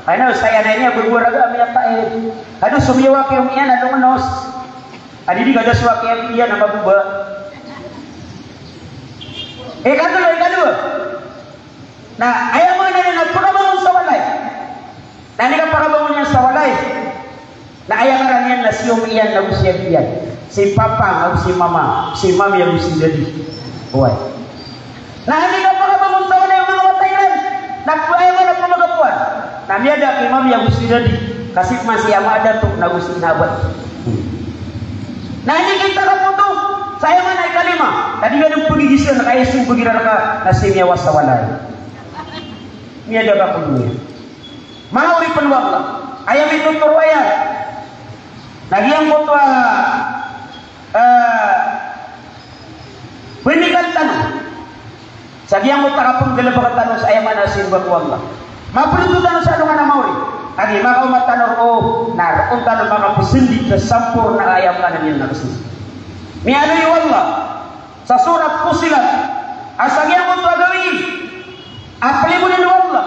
Ay na, saya na ini a bago a raga, miyata, eh. Ado so miyawaki om iyan a longnos. Adi di kada so waki om iyan a magoba. Eh, ikadowa, ikadowa. Na aya maana niyan na pakabangon sa walay. Na aya kapakabangon iyan sa walay na aya ngaran iyan na si om iyan ago si abi iyan, si papa ago si mama, si mami ago si dadi. Oway. Na aya kapakabangon sa walay o manga wata iran na aya maana pamagapoan na miyada ki mami ago si dadi. Kasi pman si ama a dato na go si ina a bati. Na inikita ka poto sa aya maana i kalima. Na di ka dn pagigisan ka aya so mbagi rka na si miyawasawala. Miyada ka ko doniya. Manga oripn o Allah. Aya mitotoro aya na giyangkoto a, ah, pnikal tano sa giyangkoto a kapnggalbk tano sa aya maana a simba ko Allah. Maprito tano sa alongan a maori. Kagiya makaoma tano roo na roo tano makapsndit sa samporna a aya maana niyan na kasndit. Miyaaloy o Allah sa Surat Fussilat a sa giyangkoto a gawii a plimonan o Allah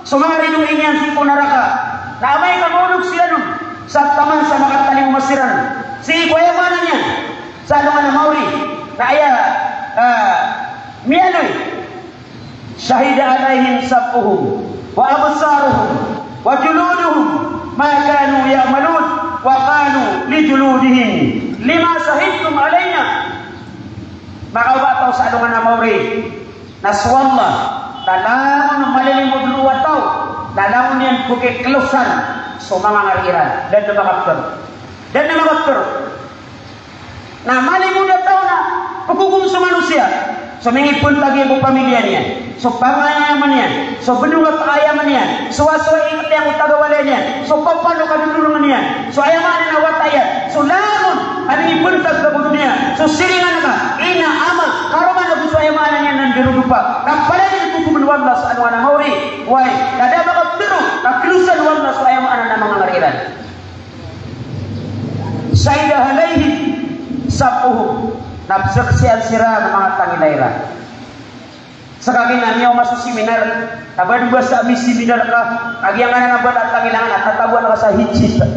so manga ridoay niyan sii ko naraka, na amay ka maolog siran on sa taman sa makatalingoma siran sii ko aya maana niyan sa alongan a maori, na aya, ah, miyaaloy, "Shahida alayhim sam'uhum wa absaruhum wa juluduhum ma kanu ya'malun wa qalu li juludihim lima shahidtum alayna." Makaoma a taw sa alongan a maori na so Allah na langon malilimod roo a taw na langon iyan pkiklosan so manga ngari iran. Da dn a makaptharo. Da dn a makaptharo. Na malimod a taw na pkhokom so manosiya so mingipntag iyan ko pamilya niyan, so pangayaman iyan, so bnong a kayaman iyan, so asowa i katiya ko tagawalay niyan, so papano kadodolongan iyan, so aya maana na wata iyan, so langon a mingipntag ka ko doniya, so siringan ka, ina, ama, karoma na go so aya maana niyan na ndorodopa, na palaya dn pkhokomn o Allah sa alongan a maori. Oway, na da makaptharo na klosan o Allah so aya maana na manga ngari iran. Shahida alayhim sam'uhum, na pzaksian siran o manga tangila iran. Skaniyan na miyaoma so seminar, na ba dn ba sa miseminar ka, kagiya ngka na ba na tangila ngka na tatagoan ka sa headset.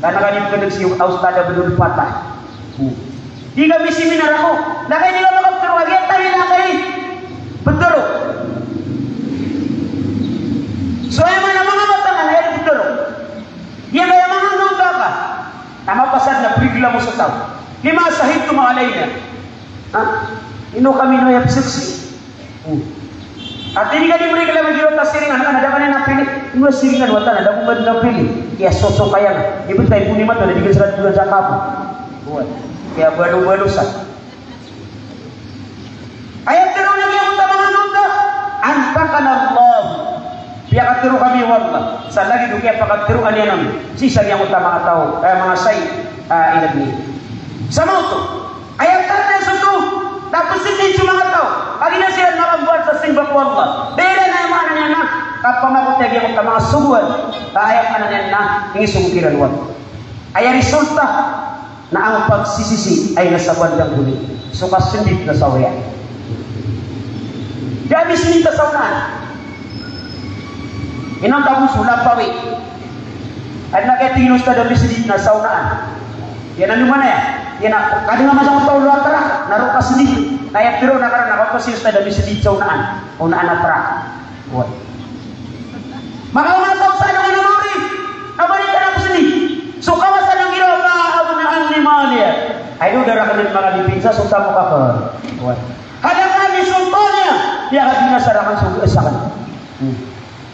Ka na ka di pkhan'g si Ustadz Abdul Fatah. Hmm. Di ka miseminar ako, na kagiya di ka makaptharo, kagiya tangila ka i ptharo. So aya maana a manga mataan na aya ptharo. Aya maana a manga mataan ka na mapasad na priglamo so taw. Lima shahidtum alayna. Ha? Ino kami ino aya pzaksi? Hmm. Ati di ka di priglamo giro ta siringan ka na da ka niyan napili. Ino siringan wata na da ko ngka di napili. Kiyasosokaya. Ibt ka i bo ni mata na di ka srat bulan sa kapo. Buwan. Kiyabalo-balosan. Aya tharo na giyangkoto a manga nota, "Antaqana Allah." Piyakatharo kami o Allah sa lagid o kiyapakatharoa niyan on sii sa giyangkoto a manga taw, eh, manga sai, ah, ilagid niyan. Sa maoto, aya tharo na soto, na pzndit so manga taw a giya siran makambowat sa simba ko Allah. Da iran, aya maana niyan na kapamakotiya giyangkoto a manga sogoan, aya maana niyan na ingisogo kiran o Allah. Aya resulta na ang pagsisisi ay nasa bandang huli. So kasndit na sa oriyan. Da a misndit na sa onaan. Inonta bo so Lampawi. Adn a katii o ustadh a misndit na sa onaan. Iyan a lomana iyan. Iyan a kadnga masa ko taw a lowa a trak na roo kasndit. Na aya pitharo na karan na kaoto si ustadh a misndit sa onaan. Onaan a trak. Oway. Makaoma a taw sa alongan a maori a ba di ka na pzndit. So kawasan iyan a, "Ma aghna anni maliya." Ay, da rakn dn manga dipinsa so tamok akn. Oway. Halaka anni sultaniya. Miyakabinasa rakn so gs akn. Hmm.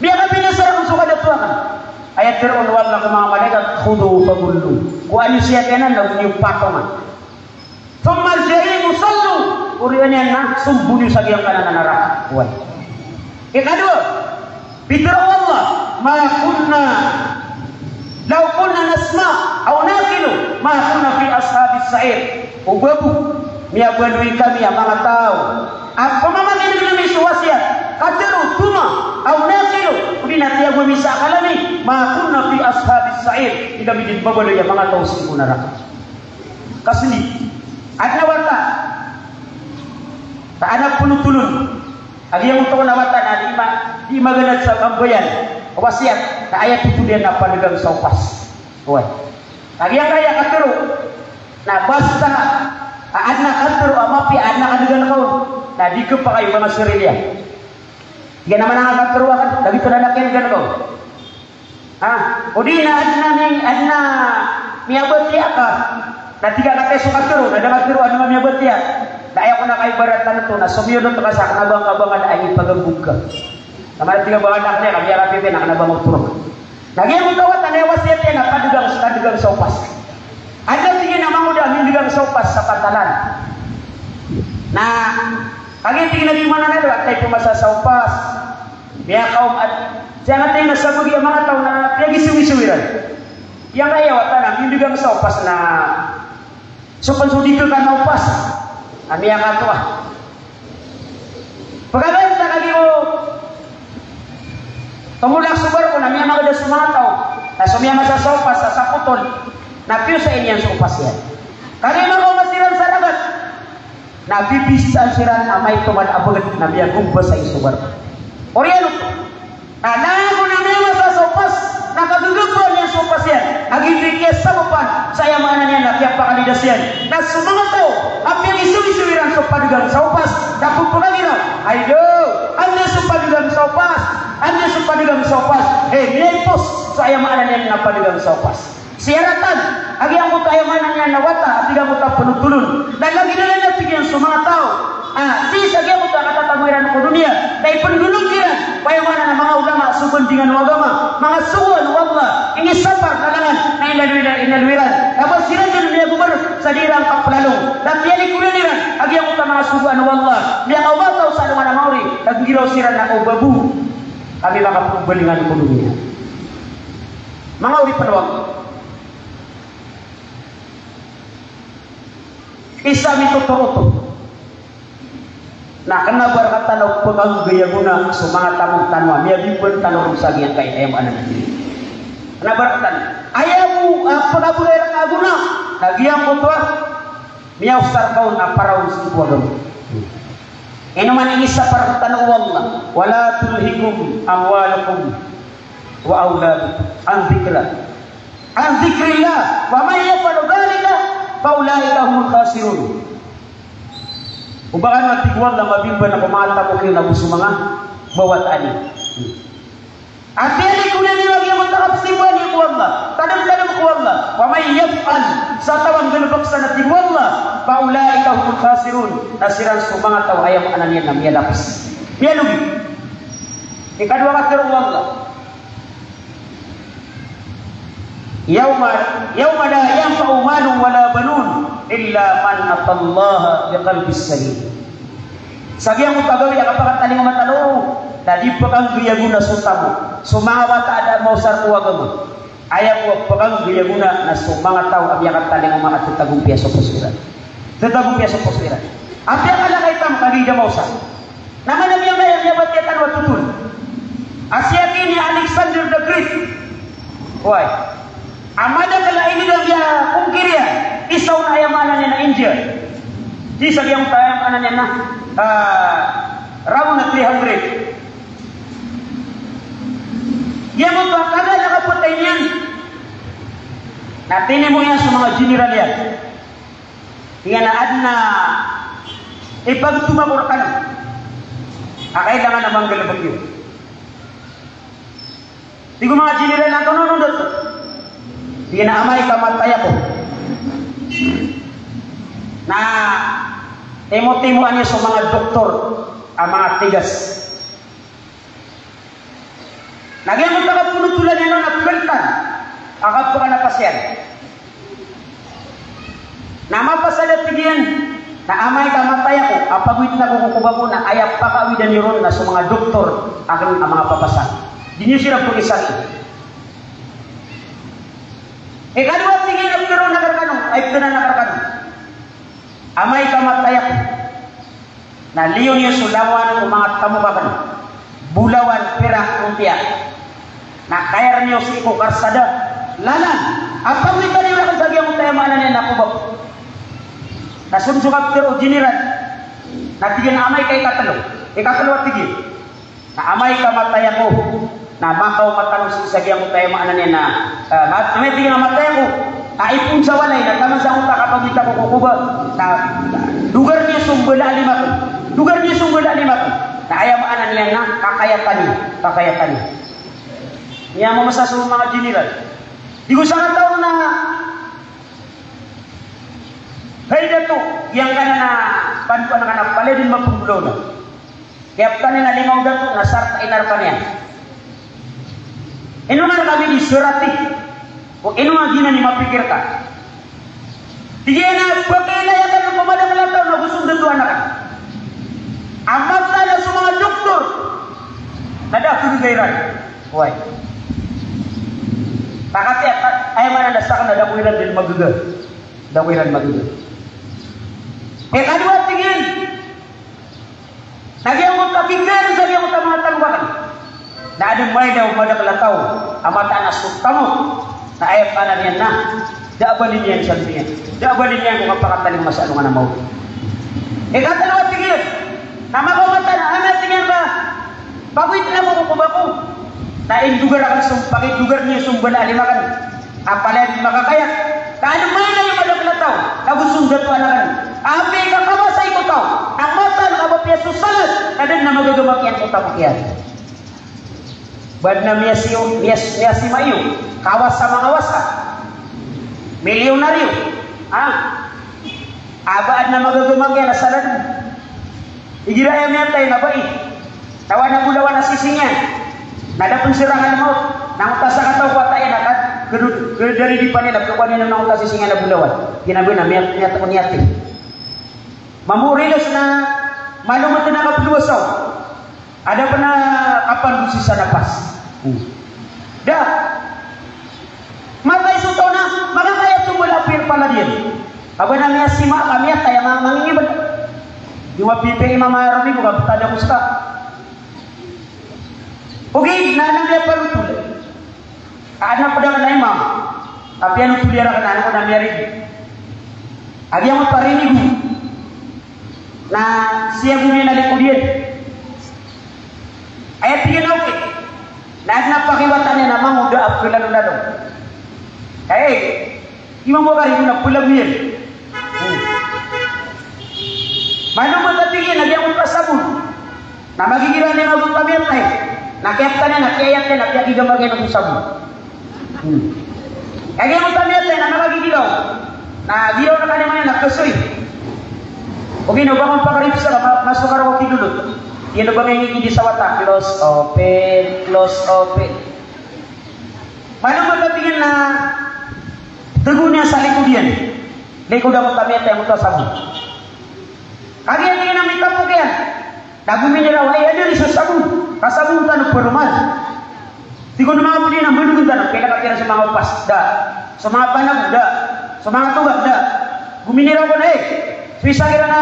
Miyakabinasa rakn so kadato akn. Aya tharoon o Allah ko manga malaikat, "Khudhuhu faghulluh." Kowaa niyo siya giyanan na go niyo patonga. Thumma al-jahima salluh. Oriyan iyan na sombo niyo sa giyangkanan a naraka. Oway. Ikadowa, pitharo o Allah, "Ma kunna, law kunna nasma'u aw na'qilu, ma kunna fi ashabis sa'ir." O ba bo miyabaloy kami a manga taw a pamamakin'g ami so wasiyat, katharo, thumma, aw na'qilu, odi na tiyago ami sa akal ami, ma kunna fi ashabis sa'ir, di kami dn babaloy a manga taw sii ko naraka. Kasndit. Adn a wata. Ka adn a pnotholon a giyangkoto a wata na di ma-, di maganad sa kambayaan a wasiyat, na aya thotol iyan na panagang sa opas. Oway. Ka giyangkaya katharo na basta a adn a katharo a mapiya, adn a kadagan ka on, na di khapakay o manga sarili iyan. Tig iyan a mana nga katharo akn, lagid oto na da kiyadgan ka on. Ha? Odi na adn a mi-, adn a miyabatiya ka. Na tig a kataya so katharo, na da katharo, adn a miyabatiya. Na aya kon a kaibaratan oto na somiyonot ka sa kna ba ngka ba ngka da a ipagambog ka. Na mana tig a ba ngka da kna, ka miyakapipiya na kna ba ngka oto rk. Na giyangkoto a wata na aya wasiyat iyan na padegang, padegang sa opas. Adn a tig iyan a mangoda a mindegang sa opas sa pantalan. Na kagiya tig iyan a di maana na da a taip o masa sa opas. Miyakaoma, siyangkaya tig iyan a sabagi a manga taw na piyagisogiso iran. Giyangkaya wata na mindegang sa opas na so pn so di kekana opas a miyakatoa. Pagabaya ta kagiya o tomolak so barko na miyamageda so manga taw na so miyamasa sa opas sa sapotol na piyosain iyan so opas iyan. Kagiya makaoma siran sa dagat na bibisaan siran a maito man a baged na miyagomba sa iso barko. Oriyan oto. Na langon a miyamasa so opas na kagegabaan iyan so opas iyan a giyoto i kiyasabapan sa aya maana niyan na kiyapakalidas iyan. Na so manga taw a piyagisogiso iran so padegang sa opas na pphagiraw, "Ay do, anda so padegang sa opas? Anda so padegang sa opas?" Eh, miyaipos so aya maana niyan na padegang sa opas. Siyaratan a giyangkoto a aya maana niyan na wata a tig angkoto a pnotolon. Na lagid anan a tig iyan so manga taw a sii sa giyangkoto a katatago iran ko doniya na ipndolog iran ko aya maana na manga ulama so bandingan o agama, manga sogoan o Allah, inisapar na langon na inaloy iran, inaloy iran. Na ba siran dn miyagomar sa di iran kaplalong. Na tiyalikodan iran a giyangkoto a manga sogoan o Allah. Miyakaoma taw sa alongan a maori, na giraw siran na o babo. Kami makapmbalingan ko doniya. Manga oripn o Allah. Isa mitotoro oto. Na kna ba rktano pkhanggay a gona so manga tamok tano a miyabimban tano ron sa giyangkai a aya maana niyan. Kna ba rktano. Aya bo, ah, pkhabgay rka a gona. Na giyangkoto a miyaosar ka on a paraon sii ko agama. Ino man inisapar rktano o Allah, "Wala tulhikum amwalukum wa auladukum an dhikrillah, an dhikrillah, wa man yaf'al dhalika fa ulaika humul khasirun." O ba kano, a tig o Allah, mabimban ko manga tamok iyo na go so manga wawataan iyo. Ati a likodan iyo a giyangkoto a kapzimba niyo ko Allah, tadmtadm ko Allah, wa man yaf'al, sa taw a nggalbk san, a tig o Allah, fa ulaika humul khasirun, na siran so manga taw a aya maana niyan na miyalaps, miyalogi. Ikadowa a katharo o Allah, yawma, yawma la yanfa'u malun wala banun illa man atallaha biqalbin salim. Sa giyangkoto a gawii a kapakatalingoma tano, na di pkhanggay a gona so tamok, so manga wata a da maosar ko agama. Aya bo a pkhanggay a gona na so manga taw a miyakatalingoma a tatagompiya so poso iran. Tatagompiya so poso iran. Apiya kalakay tamok a gii da maosar. Na mana miyangkaya miyabatiya tano a totol a siyaki ini Alexander the Great. Oway. A madakl a inidang iyan a kongkiriya, isa on a aya maana niyan na India. Di sa giyangkoto a aya maana niyan na, ah, ragon a three hundred. Giyangkoto a kagaan a kapatay niyan na tinimo iyan so manga general iyan. Tig iyan a adn a ipagtoma ko rkano a kailangan a manggalbk iyo. Tig o manga general a antonaa on, Dato? Tig iyan a amay ka matay ako na timotimoan iyo so manga doktor a manga tigas. Na giyangkoto a kapnotolan iyan on na pkhaltan a kapkanapas iyan. Na mapasad a tig iyan, na amay ka matay ako, a pagowitn ako ko koba ko, na aya pakawidan iyo ron na so manga doktor akn a manga papasad. Di niyo siran pkisaki. Ikadowa, tig iyan, a ptharoon akn rkano, ay ptharoon akn rkano. Amay ka matay ako, na liyo niyo so langowan o manga tamok akn, bolawan, pirak, ontiya. Na kayar niyo sii ko karsada, lalan, a pagowitan iyo rakn sa giyangkoto a aya maana niyan na koba ko. Na so dn so kaptharo o general, na tig iyan a amay ka ikatlo, ikatlo a tig iyan. Na amay ka matay ako, na makaoma tano sii sa giyangkoto a aya maana niyan na, ah, mat-, amay tig iyan a matay ako, na ipoon sa walay, na taman sangkoto a kapagowit ako ko koba, na dogar niyo so mbala a lima ko, dogar niyo so mbala a lima ko. Na aya maana niyan na kakayatan iyo, kakayatan iyo. Aya mamasa so manga general. Tig o sakataw na, hay Dato, giyangkanan a pandoan ka na palaya dn mapmbolawan. Kiyaptan iyan a lima o dato na sarta i narka niyan. Ino nga rkami di sorati? O ino nga giyanan i mapikir ka? Tig iyan a pakailay akn ko madakl a taw na go so ndato a anak akn. A mataan a so manga doktor na da a khagaga iran. Oway. Pakati a, aya maana na sakn na da ko iran dn magaga. Da ko iran magaga. Ikadowa, tig iyan, na giyangkoto a kikhayan sa giyangkoto a manga tamok akn na adn a mailay o madakl a taw a mataan a so tamok na aya maana niyan na da a bali niyan sa doniya. Da a bali niyan ko kapakatalingoma sa alongan a maori. Ikatlo a tig iyan, na makaoma tano, a tig iyan ka, pagoytn ako ko kobako. Na indogar akn so, pakidogar niyo so mbala a lima akn. A palaya di makakaya. Ka adn a mailay o madakl a taw na go so ndato a anak akn. Apiya i kakawasai ko taw na mataan ka ba apiya so sanad na da dn a magagamak iyan ko tamok iyan. Ba adn a miyasi-, miyas-, miyasima iyo, kawasa mangawasa, milyonaryo. Ah. A ba adn a magagamak iyan a sanad. Igira aya miyatay na bai, taw a na bolawan a sising iyan, na da pn sirangan o mawt, na angkoto a sakataw ko wata iyan a ka, kd-, kd-, dari di panila, pkowa niyan na angkoto a sising iyan a bolawan. Giyanan a miya-, miyatay ko niyatay. Mambo rilos na malo mtn a kaplowasaw. Adn a pn a kapandosi sa napas. Hmm. Da. Matay so taw na makakaya so mbala a pir palad iyan. A ba na miyasima ka miyatay a ma-, mangingibd. Di mapipiya i Imam Arabi ko kaptad ako ska. Ogaid na, na miyapalotol. Adn a pd akn a imam a piyalotol iyan rakn a, ano ko na miyaridi. A giyangkoto a rinig o na siyago niyan a likod iyan. Aya tig iyan a okay. Na adn a pakiwatan iyan a mangoda a pkhalalolalo. Ay, Imam Bukhari, na pelagoyan. Hmm. Malo ba, tig iyan, a giyangkoto a sabon na magigira niyan a giyangkoto a miyatay. Na kiyaptan iyan, na kiyayat iyan, na kiyagigamar iyan ko sabon. Hmm. Kagiya giyangkoto a miyatay na makagigiraw. Na giraw na kaniyan na kasoy. Ogaid na o ba ngka pakaripsa ka ma-, masokar ko kidolot. Iyan o ba ngka ingigidi sa wata, close, open, close, open. Malo ba, tig iyan, na tago niyan sa likod iyan. Likod a giyangkoto a miyatay, giyangkoto a sabon. Kagiya tig iyan a mitapok iyan. Na gominiraw, ay, adn a di so sabon. Ka sabon tano paroman. Tig o manga pd iyan a manogon tano, kna ka pira so manga opas, da. So manga panag, da. So manga togak, da. Gominiraw kon, ay. So isa kiran a,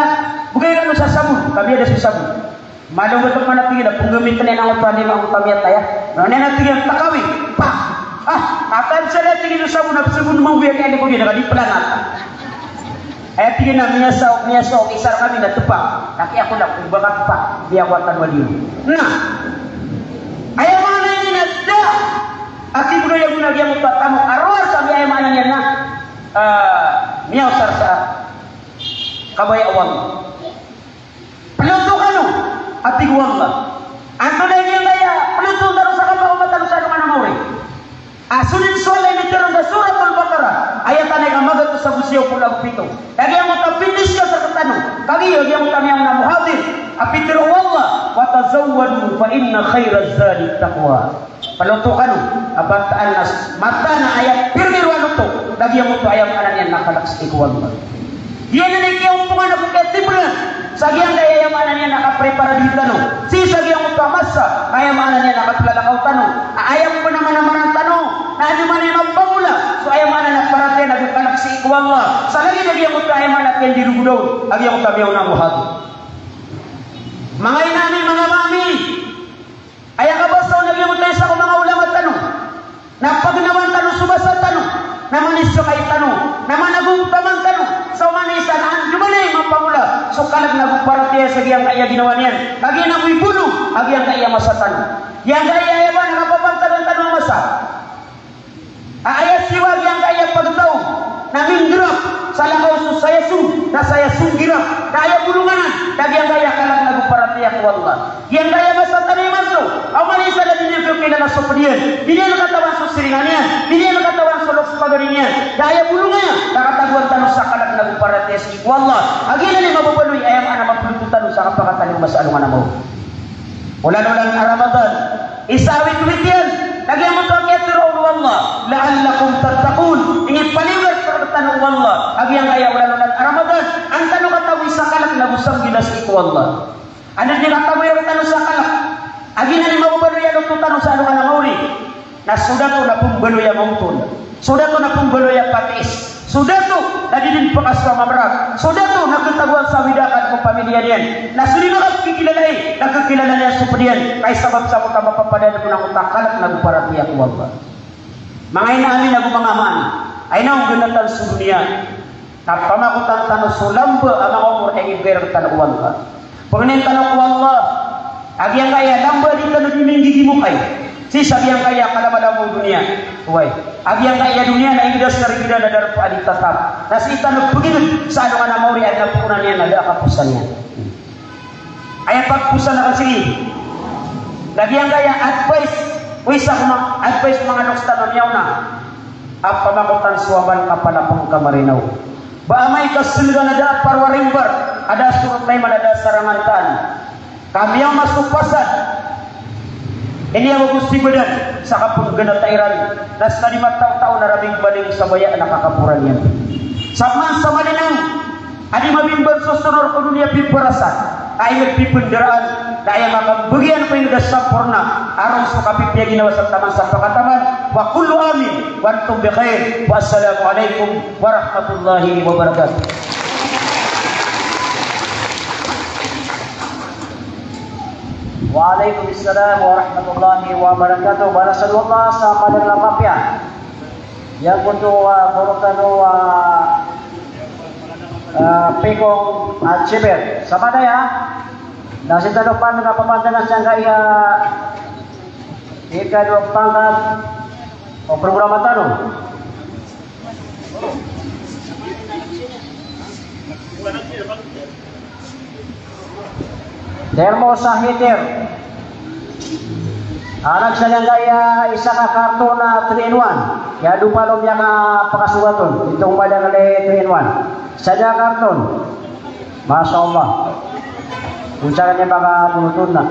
bgay kano sa sabon, ka miyada so sabon. Malo ba tano, tig iyan a pnggamitn iyan angkoto a lima, angkoto a miyatay a. Na niyan a tig iyan a takawing. Pak! Ah, akan sa da, tig iyan, so sabon a psabon mambo iyan, kaya di ko di, na ka di planat. Aya tig iyan a miyasaw, miyasaw, isa rkami na tpa. Na kiyakola ko ba ka tpa, di ako a tano a diyo. Na aya maana niyan na da a tig o da a gona giyangkoto a tamok a rowar sa, aya maana niyan na, ah, miyaosar sa kabaya o Allah. Ploto kano, a tig o Allah. Antonaa i giyangkaya ploto tano sa kapakaoma tano sa alongan a maori? A so dn so Allah i mitharo sa Suratul Baqarah, ayat a ika magatos ago siyaw polo ago pito. Kagiya giyangkoto a pindiskas rktano, kagiya giyangkoto a miyaona a muhadir a pitharo o Allah, "Wa tazawwadu fa inna khayra zadi taqwa." Ploto kano, a mataan a, mataan a aya pirmiro a loto na giyangkoto a aya maana niyan na kalk sii ko Allah. Giyanan i kiyompongan ago kiyatibran sa giyangkaya aya maana niyan na kaprepara dii tano sii sa giyangkoto a masa a aya maana niyan na kaplalakaw tano. A aya pmanamanaman tano na andamanaya i mapamola so aya maana na paratiyaya ago kalk sii ko Allah sa lagid a giyangkoto a aya maana na kiyandirogoda on a giyangkoto a miyaona a muhadir. Manga ina ami, manga ama ami, aya kabasa on a giyangkoto a isa ko manga ulama tano na pagnawan tano so basa tano, na manisakay tano, na managomtaman tano sa oman i isa na andamanaya i mapamola so kalk ago paratiyaya sa giyangkaya ginawa niyan. Kagiya na bo i bono a giyangkaya masa tano. Giyangkaya aya ba na kapapantagan tano a masa. A aya siwa giyangkaya pagtaw na minggirak sa lakaw so saya song, na saya song girak, na aya bolongan na giyangkaya kalk ago paratiyaya ko Allah. Giyangkaya masa tano imanto, a oman i isa na di niyan pkhailala so pd iyan, di niyan katawan so siringan iyan, di niyan katawan so loks pagari niyan, na aya bolongan iyan na katagoan tano sa kalk ago paratiyaya sii ko Allah. A giyanan i mababaloy a aya maana a maploto tano sa kapakatalingoma sa alongan a maori. Olan-olan a Ramadan, isa a witwit iyan na giyangkoto a Allah, la'allakum tattaqun. Inipaliyogat rektano o Allah a giyangkaya olan-olan a Ramadan, an tano katawi sa kalk nago sa mgilas ko Allah. Anda di katawi rektano sa kalk a giyanan i mababaloy a loto tano sa alongan a maori, na so dato na pmbaloy a maotol, so dato na pmbaloy a patis, so dato na di dn pkasowa mamrag, so dato na khatagoan sa awid a akal ko pamilya niyan, na so di na khakikilalai na khakilala niyan so pd iyan, ka i sabap sa koto a mapapadalm on angkoto a kalk nago paratiyaya ko Allah. Manga ina ami nago manga ama ami, aya na o gnatan so doniya, na pamakotan tano so lamba a manga omor a inibgay rektano o Allah. Pangnin tano ko Allah a giyangkaya lamba a di tano di minggigimokay sii sa giyangkaya kalamalama o doniya. Oway, a giyangkaya doniya na ingd a sarign iran a darpa a di tatap. Na sii tano pgingd sa alongan a maori a adn a poonan iyan na da a kaposan iyan. Aya pagposan akn sii. Na giyangkaya advice, o isa ko manga advice ko manga loks tano a miyaona a pamakotan so amal ka palapng ka marinaw. Ba amay ka slgan a da a paro a rimbar, a da a sorot a iman, a da a sarangan taan, ka miyaoma so pasad, iniyawa ko si badan sa kapnggnata iran, na ska di mataotao na ramingbaling sa baya na kakaporan iyan. Saman sa malinang a di mabimban so sonor ko doniya piparasan, ka ingd pipndaraan, na aya makambgi iyan ko ingd a samporna a roo so kapipiya ginawa sa taman sa pkataman. Wa kullu amin wa antum bi khair. Wa assalamu alaikum warahmatullahi wabarakatuh. Wa alaikum salam warahmatullahi wabarakatuh. Balasan o Allah sa madakl a mapiya. Giyangkoto a goro tano a, a, Pikong a Jibir. Sa madaya, na sii tano pn kapapantngan sangkaya ikadowa pangkat o programa tano. Termo sa heater. Anak sa giyangkaya isa ka karton a three in one. Kiyadopalo miyakapakasogat on. Itong madakl i three in one. Isa a karton. Masha Allah. Onsa kaniyan makabonot on na.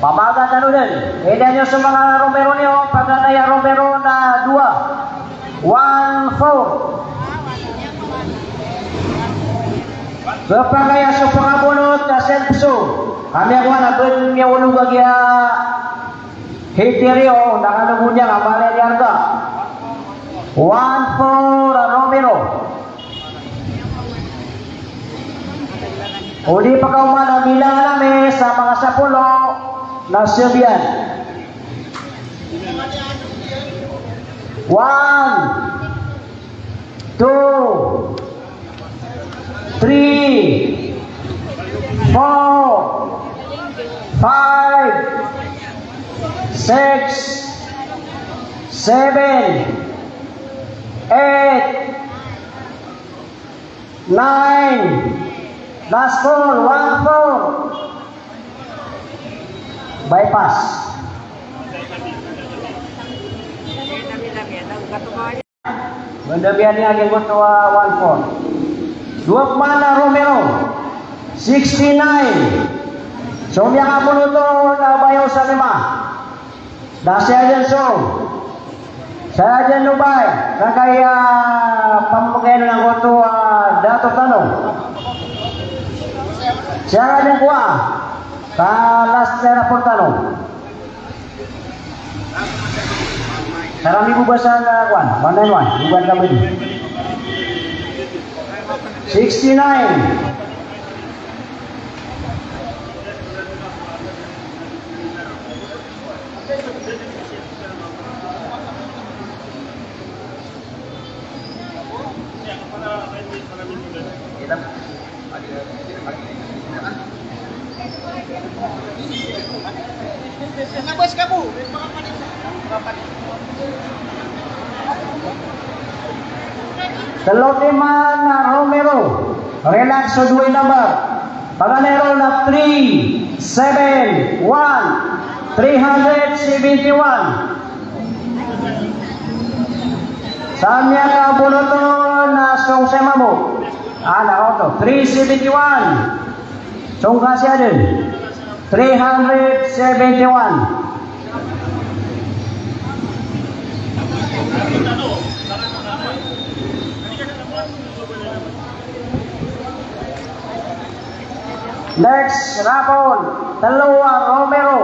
Pamaga tano dn. Ida niyo so manga romero niyo, paganay a romero na dowa. One four. Khapakay a so pangabonot na self so. Kami ako na bn miyaolog a giya heater iyo, na kano bo niyan a mala i arga. One four a romero. O di pakaoma na milangan ami sa manga sapolo na sabiyan. One, two, three, four, five, six, seven, eight, nine. Last call, one four. Bypass. Banda biyan iyan giyangkoto a one four. Dowa pman a romero, sixty-nine. So miyakabonot on na bayaw sa lima. Da siya dn so. Siya dn o bay. Sangkaya pamamagay na giyangkoto a dato tano. Siya dn kowa. Ka last siya rapor tano. Karami bo ba sa kowan, one nine one, bukan kami di. Sixty-nine. Telo timan a Romero. Relax so dowa i number. Paganay ron na three seven one, three hundred seventy-one. Sa miyakabonot on na song saya mambo. Ana, oto. Three seventy-one. Song ka siya dn. Three hundred seventy-one. Next raffle, telo a Romero.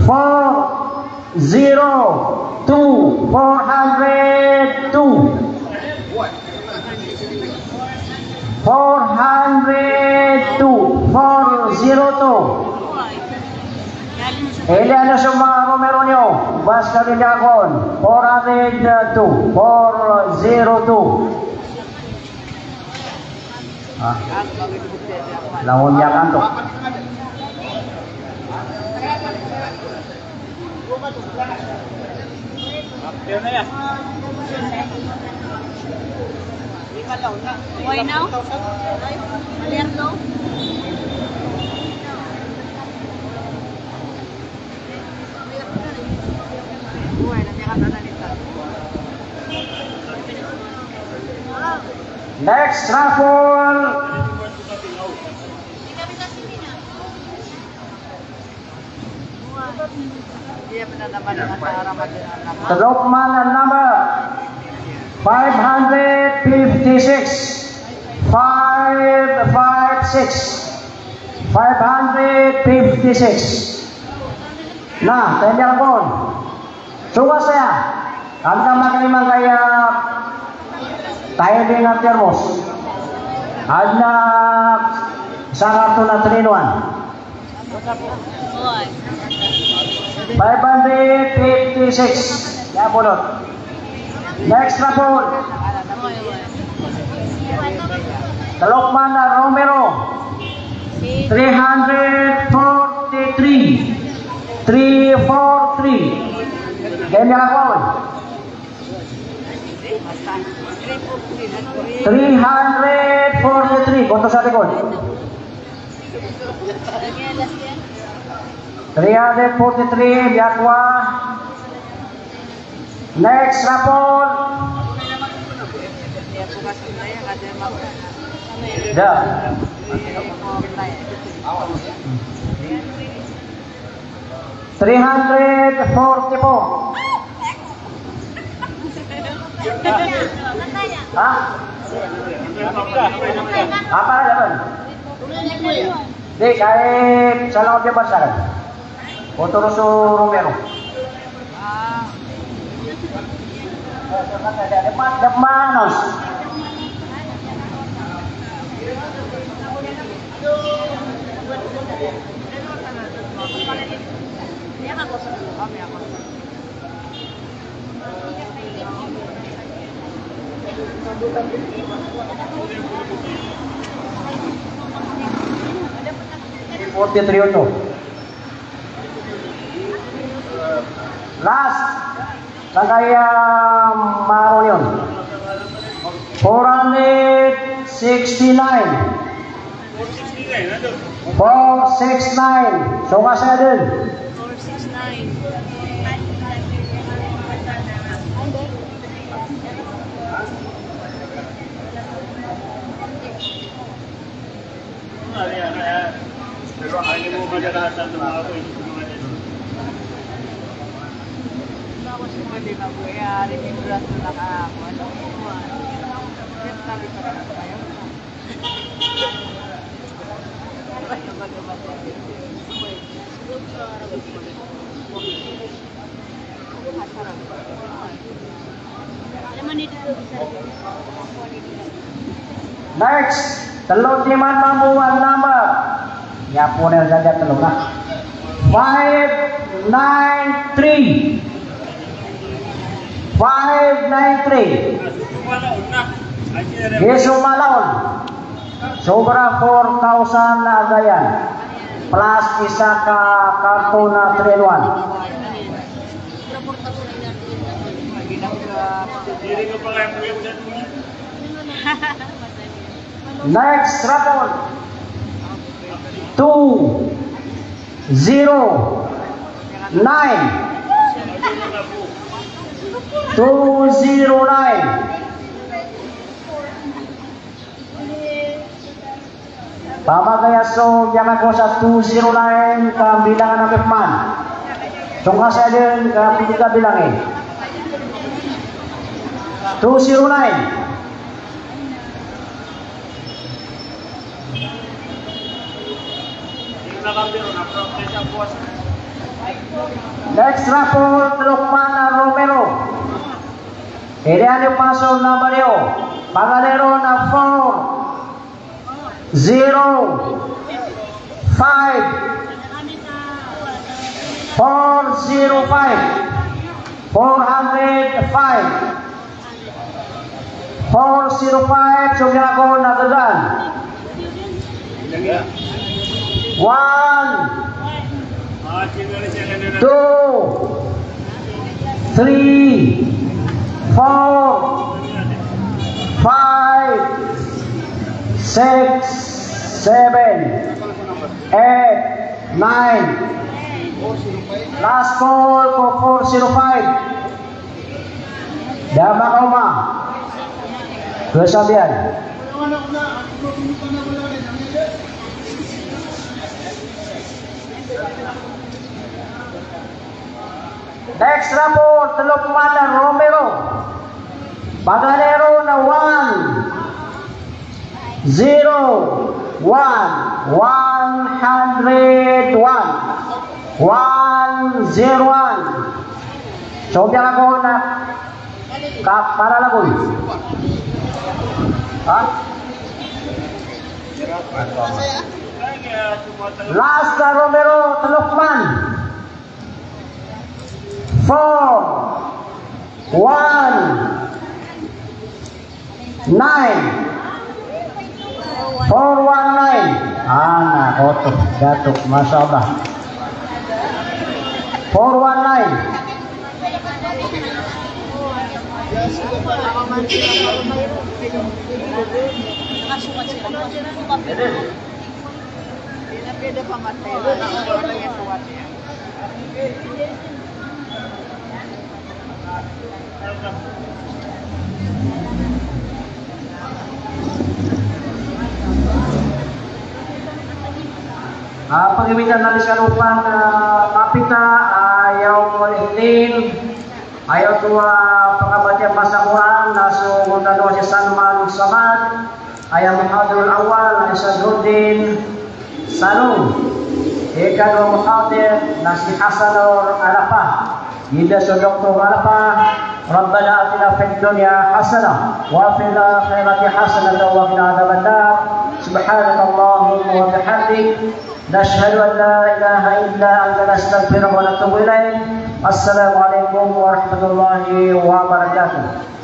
Four zero two, four hundred two. Four hundred two, four zero two. Ilaya niyo so manga Romero niyo, basta di niyo akon. Four hundred two, four zero two. Ah. Langon iyan kanto. Why now? Clear now? Next raffle. Telo man a number. Five hundred fifty-six. Five five six. Five hundred fifty-six. Na, tender kon. Sowa saya. Anda makalima kaya tayo din na termos. Adna sa karton a three in one. Five hundred fifty-six. Iya, bolot. Next raffle. Telo man a Romero. Three hundred forty-three. Three four three. Gaya niyan ako. Three hundred forty-three. Koto sa likod. Three hundred forty-three, Yakwa. Next raffle. Da. Three hundred forty-four. Ha? Apa na dapat? Di, kay sa langon di a basar. Otoro so Romero. Demanos. Forty-three oto. Last. Sangkaya maro niyan. Four hundred sixty-nine. Four six nine. So nga sa dun. Next, telo timan mambo a number. Iya pn sa dn telo na. Five nine three. Five nine three. Yes, so mala on. Sobra four thousand na agayan. Plus isa ka karton a three in one. Next raffle. Two zero nine. Two zero nine. Pamagaya so miyangako sa two zero nine ka bilangan a pman. Tongka sa den ka pikabilangi. Two zero nine. Next raffle, telo pman a Romero. Iri a di paso na baliyo. Paganay ron na four zero five. Four zero five. Four hundred five. Four zero five, so miyangako na gagaan. One, two, three, four, five, six, seven, eight, nine. Last call ko four zero five. Da makaoma. Kasabian. Next raffle, telo pman a Romero. Paganay ron na one zero one, one hundred one, one zero one. So miyangako na kaparalagoy. Ha? Last na Romero, telo pman. Four, one, nine. Four one nine. Ana, oto, dato, mashallah. Four one nine. Ah, pagimitan na di sa lupang, ah, mapita, ah, yaumul ithnin. Aya oto a pangabatiya masa Qur'an na so ngoltano a si Salman Samad, aya muhadirul awwal na si Sadruddin Salum, ikadowa muhadir na si Hasanur Alapa, ida so Doktor Alapa, Rabbana atina fid dunya hasanah wa fil akhirati hasanatan wa qina adhaban nar. Subhanakallahumma wa bihamdik. Nashhadu an la ilaha illa anta, nastaghfiruka wa natubu ilaik. Assalamu alaikum warahmatullahi wabarakatuh.